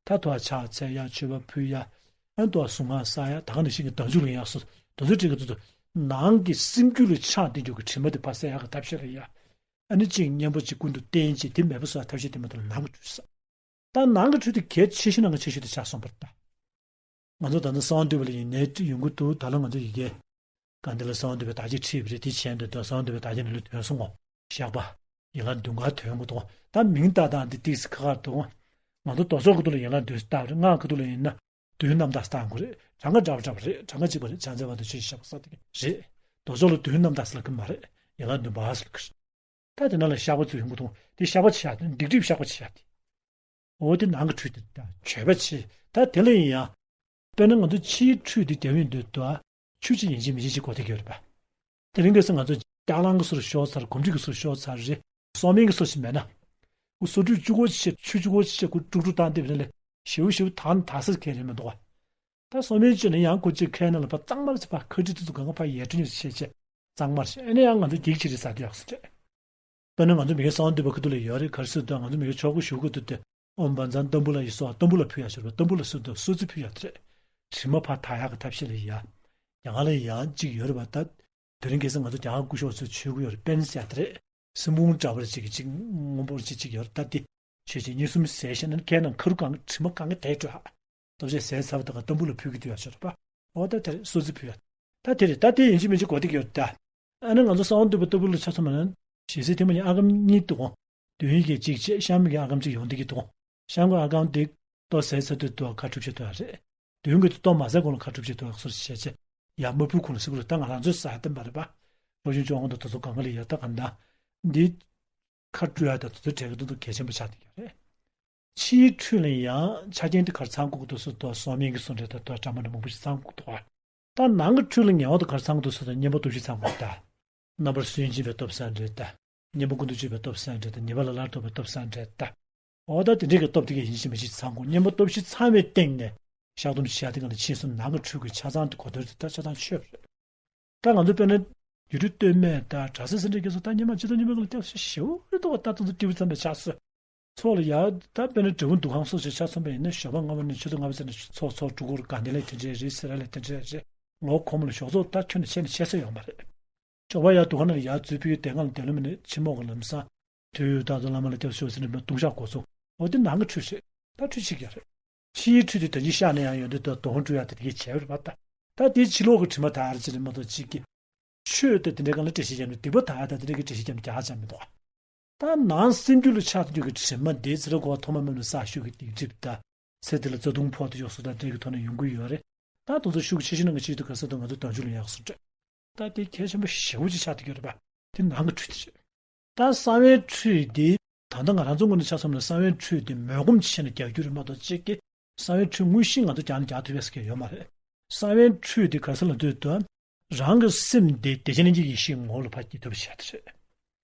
ད་དུ་བ་ཕྱག་འཚལ་ཡ། མཆོད་པ་ཕུལ་ཡ། ཨ་ནི་དུ་བ་གཟུངས་སྔགས་བསགས་ཡ། ད་ག་ནང་བཞིན་གྱི་བདག་འཇུག་ལ་ཡ་སོ་དེ་ཚོ་དྲན་གྱི་ཚུལ་དུ་ནང་གི་སེམས་རྒྱུད་ལ་ཆགས་བསྡད་རྒྱུ་གི་དྲི་མ་དེ་ཕར་བསལ་ཡག་གི་ཐབས་ཤེས་ལ་ཡ། ཨ་ནི་གཅིག་གཉེན་པོ་གཅིག་ཀུན་ཏུ་བསྟེན་བྱས་དེ་མེད་པ་བཟོ་ཡག་ཐབས་ཤེས་དེ་མ་གཏོགས་ནང་གི་ཁྲུས་ཟེར། ད་ནང་གི་ཁྲུས་དེ་གལ་ཆེ་ཤོས་ནང་གི་ཆེ་ཤོས་དེ་ཆགས་སོང་བ་རེད་ད། ང་ཚོ་ད་ལྟ་གསང་བ་འདུས་པ་ལ་ཡིན་ནའི་ཡོང་གི་འདུག་ད་ལོ་ང་ཚོ་ཡི་གེ་གང་དེ་ལ་གསང་བ་འདུས་པའི་དག་བྱེད་ཁྲིད་པ་རེད། དེ་བྱས་འདུག་ད་གསང་བ་འདུས་པའི་དག་བྱེད་ནི་ལུས་དོན་གསུམ་ངོ་། བཤགས་པ། ཡན་ལག་བདུན་ག་དོན་དགུ་དང་། ད་མིང་བཏགས་སྟངས་འདི་ཏིག་ཙམ་ཁག་ཁག་འདུག་ང་ཚོ་རྡོ་སོལ་གྱི་ཐོག་ལ་ཡན་ལག་བདུན་བཏགས་རེད། སྔགས་ཀྱི་ཐོག་ལ་ཡིན་ན་བདུན་རྣམ་དག་བཏགས་དགོས་རེད། གྲངས་ཀ་འདྲ་བ་འདྲ་བ་རེད། གྲངས་ཀ་གཅིག་པ་རེད། བྱང་རྩེ་བ་དང་ཆོས་ཀྱི་ཞགས་པ་ས་དེ་ག་རེད། རྡོ་སོལ་ལ་བདུན་རྣམ་དག་ཟེར་ལབ་ཀྱི་མ་རེད། ཡན་ལག་བདུན་པ་ཟེར་ལབ་ཀྱི་རེད། ད་དེ་ནང་ལ་བཤགས་པ་ཚུད་ཡོང་གི་འདུག་དེ་བཤགས་པ་བྱེད་ཡག་དེ་སྡིག་སྒྲིབ་བཤགས་པ་བྱེད་ཡག་དེ། འོ་དེ་ནང་གི་ཁྲུས་དེ་ད་མཆོད་པ་བྱེད། ད་དེ་ལ་ཡིན་ཡང་། དཔེར་ན་ང་ཚོ་ཕྱིའི་ཁྲུས་དེ་རྒྱབ་ཡོང་དུས་ད་ཆུ་གཅིག་ཡིན་གཅིག་མིན་གཅིག་གཅིག་དགོས་བསྡད་ཀྱི་ཡོད་རེད་པ། དེ་རིང་ཁ་སང་ང་ཚོ་ལྕགས་གླང་གི་སོ་རུ་ཤོར་ཚར། གོམ་འགྲོས་ཀྱི་སོ་རུ་ཤོར་ཚར་རེད། སྲོག་སྨན་གྱི་སོ་ཞིག་མེད་ན། ཁོ་སོ་ཁྲུས་གཅིག་པོ་བྱེད། ཆུ་གཅིག་པོ་བྱེད། ཁོ་དཀྲུག་དཀྲུག་བཏང་བསྡད་པ་ལས་ཞེ་པོ་ཞེ་པོ་དག་ན་དག་ས་ཁེལ་རེད་མི་འདུག་ག་ད་སྲོག་སྨན་བཅོས་ནས་ཡང་ཁོ་གཅིག་ཁའི་ནང་ལ་ཕར་གཙང་མར་བྱས། ཕར་ཁ་དཀྲིས་དེ་ཚོ་སྒང་ག་ཕར་ཡལ་གྲི་ཉོས་བྱས་བྱས་གཙང་མར་བྱས། ཨ་ནི་ཡང་ང་ཚོ་འགྱིག་ཅིག་རེད་ཟ་དུས་ཡག་ས་རེད། དཔེར་ན་ང་ཚོ་མི་རྒན་གསང་བ་འདུས་པ་ཁ་ཐུག་ལ་ཡོད་རེད། ག་རེ་ཟེར་དུས་ང་ཚོ་མི་རྒན་ཆོ་ག་ཞུ་གི་འདུག་སྟེ། ཨོཾ་བཛྲ་ཏམ་བུ་ལ་ཡི་སྭཱ་ཧཱ། ཏམ་བུ་ལ་ཕུལ་ཡག་ཞུ་རེད་པ། ཏམ་བུ་ལ་ཟེར་དུས་གསོལ་ཚིགས་ཕུལ་ཡག་དེ་རེད། དྲི་མ་ཕར་དག་ཡག་གི་ཐབས་ཤེས་ལ་ཡ། ཡང་ལ་ཡང་གཅིག་ཡོད་རེད་པ། ད་དེ་རིང་ཁ་སང་ང་ཚོ་རྒྱ་གར་སྐུ་ཞབས་ཚོས་མཆོད་ཀྱི་ཡོད་རེད། པེན་ཟེར་ཡག་དེ་རེད། སྲིན་འབུ་འདྲ་བ་ཅིག་གི་ཅིག་སྔོན་པོ་ཅིག་ཅིག་ཡོད་རེད། ད་དེ་མཆོད་བྱས་གཉིས་གསུམ་བཟས་ཤེས་ན་ཁའི་ནང་ཁ་རུ་གང་དྲི་མ་གང་ག་དེ་འགྲོ་ཧ། ལྟོ་ཆས་བཟས་ཚར་བ་དང་ཏམ་བུ་ལ་ཕུལ་གྱི་འདུག་ཡག་ཞུ་རེད་པ། འོ་ད་དེ་རེད། གསོལ་ཚིགས་ཕུལ་ཡག་ད་དེ་རེད། ད་དེ་ཡིན་གཅིག་མིན་གཅིག་དགོས་བསྡད་ཀྱི་ཡོད་ད། ཨ་ནི་ང་ཚོ་གསང་བ་འདུས་པ་ཏམ་བུ་ལ་ཆ་མཚོན་པ་ན། ཞལ་ཟས་དེ་མ་ཡིན་ཨ་སྒམ་གཉིས་འདུག་ག་དོན་ཡིག་གི་གཅིག་བྱས། གཤམ་གྱི་ཨ་སྒམ་གཅིག་ཡོང་བསྡད་ཀྱི་འདུག་ག་གཤམ་གྱི་ཨ་སྒམ་དེ་ལྟོ་ཟས་ཚར་དུས་དུ་ཁ་ཁྲུས་བྱེད་དུས་ཨ་རེད། མདུན་གྱི་དེ་ལྟོ་མ་ཟས་གོང་ལ་ཁ་ཁྲུས་བྱེད་དུས་ཨ་སོར་བྱས་བྱས་ཡར་མ་ཕུལ་གོང་ལ་སི་ཀུ་ལ་ད་ང་རང་ཚོའི་ཟ་བསྟན་པ་རེད་པ། སློབ་སྦྱོང་སྤྱོད་དབང་དུ་དེ་ཚོ་གང་ག་ལ་ཡ་ད་ག་འདྲ། འདི་ཁ་བཀྲུ་ཡ་ད་དེ་ཚོ་གྲས་ཀྱི་དོན་དུ་གལ་ཆེན་པོ་ཆགས་བསྡད་ཀྱི་རེད། ཕྱིའི་ཁྲུས་ལ་ཡང་ཆ་རྐྱེན་དེ་ག་རེ་ཚང་དགོས་ཀྱི་འདུག་ཟེར་དུས་སྲོག་སྨན་གྱི་སོ་འདྲ་ད་དུ་འདྲ་མི་འདྲ་མང་པོ་ཞིག་ཚང་དགོས་ཀྱི་འདུག་ག་ད་ནང་གི་ཁྲུས་ལ་ངེས་པར་དུ་ག་རེ་ཚང་དགོས་འདུག་ཟེར་དུས་བསྙེན་པ་སྟོབས་བཞི་ཚང་དགོས་ཀྱི་འདུག་རྣམ་པར་སུན་འབྱིན་པའི་སྟོབས་ཟེར་འདྲ་ད། གཉེན་པོ་ཀུན་ཏུ་སྤྱོད་པའི་སྟོབས་ཟེར་འདྲ་དང་། ཉེས་པ་ལ་ལར་ཐོགས་པའི་སྟོབས་ཟེར་འདྲ་ད། འོ་ད་དེ་འདྲའི་གི་སྟོབས་དེ་གས་ཡིན་གཅིག་མིན་གཅིག་ཚང་དགོས། གཉེན་པོ་སྟོབས་བཞི་ཚང་བའི་སྟེང་ནས་བཤགས་སྡོམ་བྱེད་ཡ་དེ་ག་ལ་ཕྱིན་སོང་། ནང་གི་འཁྲུལ་གྱི་ཆ་ཚང་དེ་གོ་དོན་དེ་ད་ཆ་ཚང་ཆོད་པ་རེད། ད་ང་ཚོ་དཔེར་ན་ཡུལ་གྲུ་སྟོད་སྨད་དང་གྲྭ་ས་ཟེར་འདྲ་གས་སོགས་ད་སྔོན་མ་སྤྱི་ཚོགས་རྙིང་པའི་སྒང་ལ་སྐྱབས་སུ་ཞེ་པོ་རེད་འདུག་བ། ད་དེ་ཚོ་སྐྱིད་པོ་ཙམ་པའི་ཆགས་སོང་། ཚོགས་ལ་ཡ་ད་དཔེར་ན་འབྲས་སྤུངས་འདུ་ཁང་སོགས་ཞིག་ཆ་མཚོན་པ་ཡིན་ན། ཞོགས་པ་སྔ་མོ་ནས་ཆུ་ཚོད་ལྔ་པ་ཙམ་ནས་ཚོགས་ཚོགས་འགྲོ་གི་རེད། དགའ་ལྡན་ལ་དེ་འདྲས་རེད། སེ་ར་ལ་དེ་འདྲས་རེད། ལོ་འཁོར་མོ་ལ་ཞོགས་ཚོགས་ད་ཁྱོན་ནས་བྱས་ནས་བྱེད་ས་ཡོད་མ་རེད། ཞོགས་པ་ཡར་འདུ་ཁང་ནང་ལ་ཡར་འཛུལ་ཕུལ། དེ་སྒང་ལ་དེ་ལོ་མིན་ནས་ཕྱི་མོག་གི་ལམ་སང་དུས་ཡུན་ད་ཚོ་བླ་མ་ལ་སྐྱབས་སུ་མཆིའོ་ཟེར་ནས་ལྟུང་བཤགས་འགོ་ཚུགས། འོ་དེ་ནང་གི་འཁྲུལ་རེད། ད་འཁྲུལ་ཕྱི་གི་རེད། ཕྱིའི་འཁྲུལ་དེ་ད་ཅི་བཤགས་ན་ཡང་ཡོན་ཏན་དང་དོན་སྤྲོད་ཡ་དེ་དེ་གས་བྱས་པ་རེད་པ། ད་ད་དེ་ཕྱི་ལོགས་ཀྱི་དྲི་མ་དག་རེད་ཅེས་རེད་མ་གཏོགས་གཅིག་གི། ཆོས་དེ་དེ་འདྲའི་སྒང་ལ་འགྲེལ་བཤད་བརྒྱབ་ནས། སྡིག་པ་དག་ཡ་དང་དེ་འདྲའི་གི་འགྲེལ་བཤད་བརྒྱབ་ནས་རྒྱག་ཡ་ཅང་མི་འདུག་བ། ད་ནང་སེམས་རྒྱུད་ལ་ཆགས་བསྡད་རྒྱུ་གི་དྲི་མ་འདི་ཚེ་རབས་འགོ་བ་ཐོག་མ་མེད་པའི་ས་ཞོགས་ཀྱི་སྡིག་སྒྲིབ་དང་། ཚེ་འདི་ལ་རྩ་ལྟུང་ཕོག་སྟེ་ཡོག་སོགས་དང་འདྲེས་ཀྱི་ཐོག་ནས་ཡོང་གི་ཡོད་རེད། ད་དེ་ཚོ་ཤུགས་ཆེ་ཤོས་ནང་གི་གཅིག་ཏུ་ག་ས་དང་ང་ཚོ་དལ་འབྱོར་ལ་ཡག་སོ་འདྲ། ད་དེ་གལ་ཆེན་པོ་ཞེ་པོ་ཅིག་ཆགས་བསྡད་ཀྱི་ཡོད་རེད་པ། དེ་ནང་གི་འཁྲུལ་དེ་རེད། ད་གསང་བའི་འཁྲུལ་དེ་ད་ལྟ་ང་རང་ཚོ་ངོས་ནས་ཆ་མཚོན་ན། གསང་བའི་འཁྲུལ་དེ་མོས་གོམས་བྱས་ནས་རྒྱག་རྒྱུ་རེད་མ་གཏོགས་གཅིག་གི་གསང་བའི་འཁྲུལ་དངོས་གཞི་ང་ཚོ་རྒྱག་ན་རྒྱག་ཐུབ་ཡ་ཟེར་མཁན་ཡོད་མ་རེད། གསང་བའི་འཁྲུལ་དེ་ག་ས་ལ་འདུག་དུས། རང་གི་སེམས་དེ་བདེ་ཆེན་ལྷན་སྐྱེས་ཡེ་ཤེས་ངོ་བོ་ལ་ཕར་སྐྱེ་ཐུབ་པ་བྱས་ཏེ་རེད།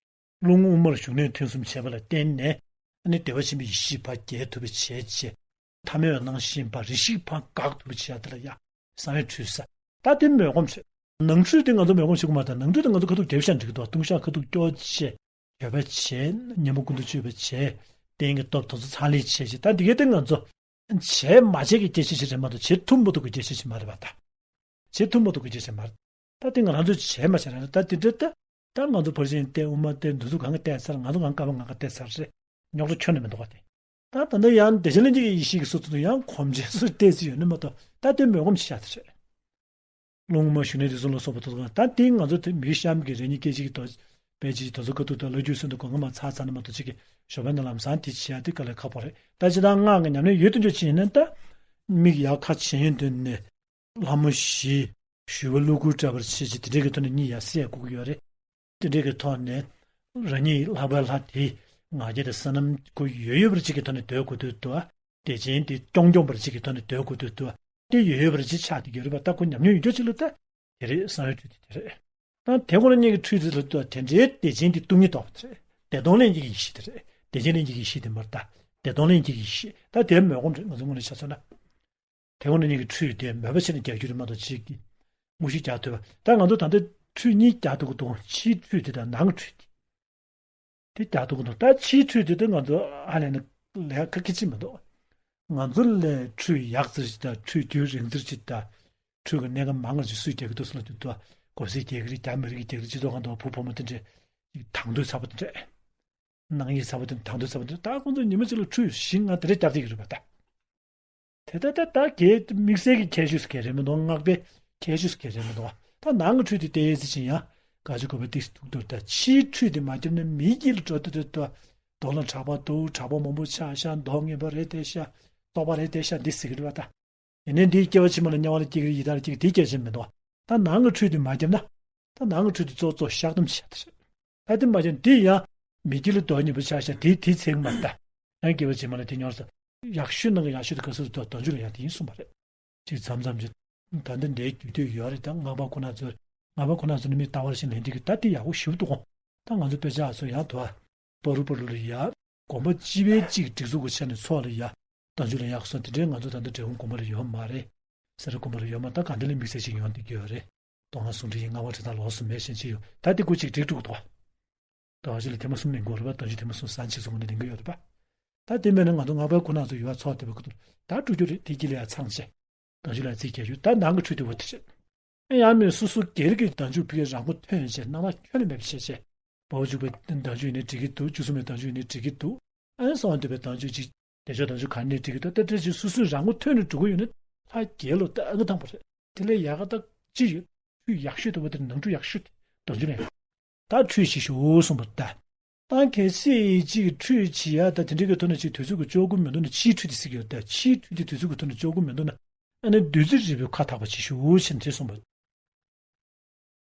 རླུང་དབུ་མར་ཞུགས་ནས་ཐུན་གསུམ་བྱས་པ་ལ་བརྟེན་ནས། ཨ་ནི་བདེ་བ་ཆེན་པོའི་ཡེ་ཤེས་ཕར་རྒྱས་ཐུབ་པ་བྱས་བྱས། ཐ་མལ་བའི་སྣང་ཞེན་པ་རེ་ཞིག་ཕར་འགག་ཐུབ་པ་བྱས་དེ་ལ་ཡ་གསང་བའི་འཁྲུལ་ཟེར། ད་དེ་མོས་གོམས་བྱེད། ནང་འཁྲུལ་དེ་ང་ཚོ་མོས་གོམས་བྱེད་དགོས་མ་རེད། ནང་འཁྲུལ་དེ་ང་ཚོ་ཁ་ཐུག་བརྒྱབ་བཞག་འགྲིག་གི་འདུག་ལྟུང་བཤགས་ཁ་ཐུག་སྐྱོར་བྱས། འགྱོད་པ་བྱས། གཉེན་པོ་ཀུན་ཏུ་སྤྱོད་པ་བྱས། རྟེན་གྱི་སྟོབས་དེ་ཚོ་ཚང་ལེན་བྱས་བྱས། ད་འདི་གའི་སྟེང་ང་ཚོ་བྱས་མ་བྱས་ཀྱི་སྐད་ཆ་ཞིག་རེད་མ་གཏོགས། བྱེད་ཐུབ་མ་ཐུབ་ཀྱི་སྐད་ཆ་ཞིག་མ་རེད་པ་ད། བྱེད་ཐུབ་མ་ཐུབ་ཀྱི་སྐད་ཆ་ཞིག་མ་རེད། ད་དེ་ང་རང་ཚོས་བྱས་མ་བྱས་རང་རེད། ད་དེ་འདྲ་ད། ད་ང་ཚོ་ཕར་ཕྱིན་བལྟས། དབུ་མ་བལྟས། འདི་ཚོ་གང་ག་བལྟས་ཚར། ང་ཚོ་གང་ག་བཀའ་པ་གང་ག་བལྟས་ཚར་རེད། རྙོག་དྲ་ཁྱོན་ནས་མི་འདུག་ག་དེ། ད་ད་ལྟ་ཡང་བདེ་ཆེན་ལྷན་སྐྱེས་ཀྱི་ཡེ་ཤེས་ཀྱི་སོ་ཐོག་ཏུ་ཡང་གོམས་བྱས་སུ་བལྟས་ཚུལ་ཡོད་ནི་མ་གཏོགས། ད་དེ་མོས་གོམས་བྱེད་ཡ་དེ་རེད། རླུང་དབུ་མར་ཞུགས་ནས་དེ་ཚོ་ལ་སོགས་པ་དེ་ཚོ་གང་། ད་དེ་ང་ཚོ་དེ་མི་གཤམ་གྱི་རེ་གཉིས་སྐད་ཅིག་གི་དོ་དཔེ་ཅིག་དེ་ཚོ་ཁ་ཐུག་ད་ལོ་རྒྱུས་སོགས་དེ་གོ་ངོ་མ་ཚར་ཚར་ནི་མ་གཏོགས། གཅིག་གི་ཞོགས་པའི་ནང་ལམ་སང་དེ་བྱེད་ཡ་དེ་དཀའ་ལས་ཁག་པོ་རེད། ད་ཅི་ད་སྔགས་ཀྱི་ཉམས་ལེན་ཡོད་དུ་འཇོག་བྱེད་ཡིན་ན། ད་མིག་ཡར་ཁ་ཕྱེ་ཡོང་དུས་ནས། ལྷ་མོ་བཞི། ཞུ་བ་གློ་བུར་བཀྲ་བར་བྱེད་ཅིང་། དེ་འདྲའི་གི་ཐོག་ནས་གཉིད་ཡར་སད་དགོས་ཀྱི་ཡོད་རེད། དེ་འདྲའི་གི་ཐོག་ནས་རང་ཉིད་ལྷག་པའི་ལྷ་དེ་ང་རྒྱལ་དང་བསོད་ནམས་ཁོ་ཡོད་ཡོད་པར་ཅིག་གི་ཐོག་ནས་སྡོད་དགོས་དུས་དུ། བདེ་ཆེན་དེ་སྐྱོང་སྐྱོང་པར་ཅིག་གི་ཐོག་ནས་སྡོད་དགོས་དུས་དུ། དེ་ཡོད་ཡོད་པར་ཅིག་ཆགས་བསྡད་ཀྱི་ཡོད་རེད་པ། ད་ཁོ་ཉམས་མྱོང་ཡོད་རྒྱུ་ཅིག་ལ་ད་དེ་རེད། གསང་བའི་འཁྲུལ་དེ་དེ་རེད། ད་དེ་ཁོ་ན་གཉིས་ཀྱི་འཁྲུལ་དེ་ལ་ལྟོས། དེ་འདྲའི་བདེ་ཆེན་དེ་སྟོང་ཉིད་རྟོགས་པ་དེ་རེད། བདེ་སྟོང་ལྷན་སྐྱེས་ཀྱི་ཡེ་ཤེས་དེ་རེད། བདེ་ཆེན་ལྷན་སྐྱེས་ཀྱི་ཡེ་ཤེས་དེ་མ་རེད་ད། བདེ་སྟོང་ལྷན་སྐྱེས་ཀྱི་ཡེ་ཤེས། ད་དེ་མོས་གོམས་རེད། ང་ཚོ་དངོས་གནས་ཆ་མཚོན་ན། དེ་ཁོ་ན་གཉིས་ཀྱི་འཁྲུལ་དེ་མོས་པ་བྱས་ནས་རྒྱག་རྒྱུ་རེད་མ་གཏོགས། གཅིག་གི་དངོས་གཞི་རྒྱག་ཐུབ་པ། ད་ང་ཚོ་ད་ལྟ་འཁྲུལ་གཉིས་རྒྱག་ཐུབ་ཀྱི་འདུག་ཕྱིའི་འཁྲུལ་དེ་དང་ནང་གི་འཁྲུལ་དེ། དེ་རྒྱག་ཐུབ་ཀྱི་འདུག་ད་ཕྱིའི་འཁྲུལ་དེ་དེ་ང་ཚོ་ཧ་ལས་ནས་ལས་ཁ་ཁི་ཅིག་མི་འདུག་ང་ཚོ་ལས་འཁྲུལ་ཡག་ཙིར་ཅིག་དང་། འཁྲུལ་དུས་རིང་ཙིར་ཅིག་དང་། འཁྲུལ་གྱི་གནས་སྐབས་མང་ཙིར་ཅིག་སུས་རྒྱག་གི་འདུག་ཟེར་ན། དེ་ཚོ་གོ་སའི་རྒྱག་གི་རེད། རྒྱག་མི་རིགས་ཀྱི་རྒྱག་གི་རེད། སྤྱི་ཚོགས་ཁང་དུ་བུ་བུ་མོ་དེ་འདྲས་ཅིག་དང་དོད་ཚ་པོ་དེ་འདྲས། ནང་ཡིག་ཚ་པོ་དེ་དང་དོད་ཚ་པོ་དེ། ད་ཁོང་ཚོ་ཉི་མ་གཅིག་ལ་འཁྲུལ་ཞིང་ང་དེ་འདྲ་རྒྱབ་བསྡད་ཀྱི་རེད་པ་ད། དེ་ད་ད་ད་གལ་དམིགས་བསལ་གྱི་ཁྱད་ཆོས་སུ་གལ་རེད་མི་འདུག་སྔགས་པའི་ཁྱད་ཆོས་སུ་གལ་རེད་མི་འདུག་ད་ནང་གི་འཁྲུལ་དེ་བལྟས་ཡས་ཟེར་ཅིང་ཡང་དགག་བྱ་དགོས་པ་ཏིག་ཏུ་འདུག་ད་ཕྱིའི་འཁྲུལ་དེ་མ་བརྒྱབ་ན་མིའི་དཀྱིལ་ལ་འགྲོ་དུས་དུས་དུ་རྡོ་ལ་གྲགས་པ་འདུག་གྲགས་པ་མང་པོ་ཆགས་ཤག་མདོག་ངན་པ་རེད་བསྡད་ཤག་བཙོག་པ་རེད་བསྡད་ཤག་འདི་ཟེར་གྱི་རེད་པ་ད། ཡིན་ནའི་འདིའི་སྐྱེ་བ་ཕྱི་མ་ལ་དམྱལ་བ་ལ་སྐྱེ་གི་རེད། ཡི་དྭགས་ལ་སྐྱེ་གི། དེའི་སྐད་ཆ་མི་འདུག་ད་ནང་གི་འཁྲུལ་དེ་མ་བརྒྱབ་ན། ད་ནང་གི་འཁྲུལ་དེ་གཙོ་གཙོ་བཤགས་སྡོམ་བྱས་ཏེ་རེད། ད་དེ་མ་བརྒྱབ་འདི་ཡང་མི་དཀྱིལ་ལ་རྡོ་ངན་པ་ཆགས་ཤག་དེ་དེ་ཚེགས་མ་ད། ཡང་སྐྱེ་བ་ཕྱི་མ་ལ་དེ་མྱོང་ས། ཡག་ཤོས་ནང་གི་ཡག་ཤོས་དེ་ག་ཚོད་འདུག་དོན་འཇུག་ལ་ཡང་དེ་ཡིན་གསུངས་པ་རེད། ཅིག་མཚམས་མཚམས་ཅིག་ད་ལྟ་འདིའི་རྒྱུད་སྟོད་ཡོད་རེད། ད་སྔགས་པ་ཁོ་ན་ཚོས། སྔགས་པ་ཁོ་ན་ཚོ་ནི་མི་ལྟ་བར་ཤིང་ལེན་འདི་གི་ད་དེ་ཡག་པོ་ཞེ་པོ་འདུག་གོ་ད་ང་ཚོ་དཔེ་ཆ་ཚོ་ཡང་དུ་བ། པ་རུ་པ་རུ་ལ་ཡ། དགོན་པ་སྤྱི་པའི་གཅིག་སྒྲིག་འཛུགས་ཀྱི་ཆ་ནས་ཚོགས་ལ་ཡ། བདག་འཇུག་ལ་ཡག་སོང་། དེ་འདྲའི་ང་ཚོ་ད་ལྟ་འབྲས་སྤུངས་དགོན་པ་ལ་ཡོད་མ་རེད། སེ་ར་དགོན་པ་ལ་ཡོད་མ། ད་དགའ་ལྡན་ལ་དམིགས་བསལ་ཅིག་ཡོང་བསྡད་ཀྱི་ཡོད་རེད། མདོ་སྔགས་ཟུང་འབྲེལ་ཡིན། སྔགས་པ་གྲྭ་ཚང་ལོགས་སུ་མེད་བཞིན་ཅི་ཡོད། ད་དེ་སྐུ་གཅིག་སྒྲིག་འགྲོ་གི་འདུག་བདག་འཇུག་ལ་ཐེངས་མ་གསུམ་ལེན་དགོས་རེད་པ། བདག་འཇུག་ཐེངས་མ་གསུམ་བཟང་ཆེ་སོང་ནས་ལེན་གི་ཡོད་རེད་པ། ད་དེ་མིན་ན་ང་ཚོ་སྔགས་པ་ཁོ་ན་ཚོ་ཡོད་པ་ཚོགས་བསྡད་པ་ཁོ་ཚོ་ད་འགྲོ་རྒྱུ་རེད། དེ་དཀྱིལ་ལ་ཡ་ཚང་བྱས། བདག་འཇུག་ལ་རྩིས་རྒྱག་རྒྱུ། ད་ནང་གི་འཁྲུལ་དེ་བ་དེ་རེད། ཨེ་ཡང་མིན་སོ་སོ་སྒེར་གྱི་བདག་འཇུག་ཕ་གིར་རང་མགོ་ཐོན་བྱས་སྣང་བ་ཁྱོན་ནས་མེད་པ་བྱས་བྱས། དཔའ་བོ་འཇུག་པའི་བདག་འཇུག་ཡིན་ནའི་འགྲིག་གི་འདུག་སྤྱི་གསུམ་པའི་བདག་འཇུག་ཡིན་ནའི་འགྲིག་གི་འདུག་ཨེ་གསང་བ་འདུས་པའི་བདག་འཇུག་ཅིག་བདེ་མཆོག་བདག་འཇུག་ག་ནས་འགྲིག་གི་འདུག་ད་ལྟ་ཅིག་སོ་སོས་རང་མགོ་ཐོན་ནས་འགྲོ་གི་ཡོད་ན་ལྷ་རྒྱལ་ལོ། ད་ཨ་ཁ་དང་པོ་རེད། དེ་ལས་ཡག་ག་ད་ཅི་ཡོད། འཁྲུལ་ཡག་ཤོས་དུ་བ་དེར་ནང་འཁྲུལ་ཡག་ཤོས་དེ་བདག་འཇུག་ལ་ཡང་། ད་འཁྲུལ་ཞིག་ཞུ་གསུངས་པ་ད། ད་གལ་སྲིད་ཅིག་འཁྲུལ་བྱེད་ཡ་ད་དེ་འདྲའི་གི་ཐོག་ནས་ཅིག་དུས་ཚོད་ཀྱི་ལྕོགས་གུ་མི་འདུག་ན། ཕྱིའི་འཁྲུལ་དེ་ཟེར་གྱི་ཡོད། ད་ཕྱིའི་འཁྲུལ་དེ་དུས་ཚོད་ཀྱི་ཐོག་ནས་ལྕོགས་གུ་མི་འདུག་ན། ཨ་ནི་བདུད་རྩི་རིལ་བུའི་ཁ་དག་པ་ཅིག་ཞུ་ཞེས་དེ་གསུངས་པ།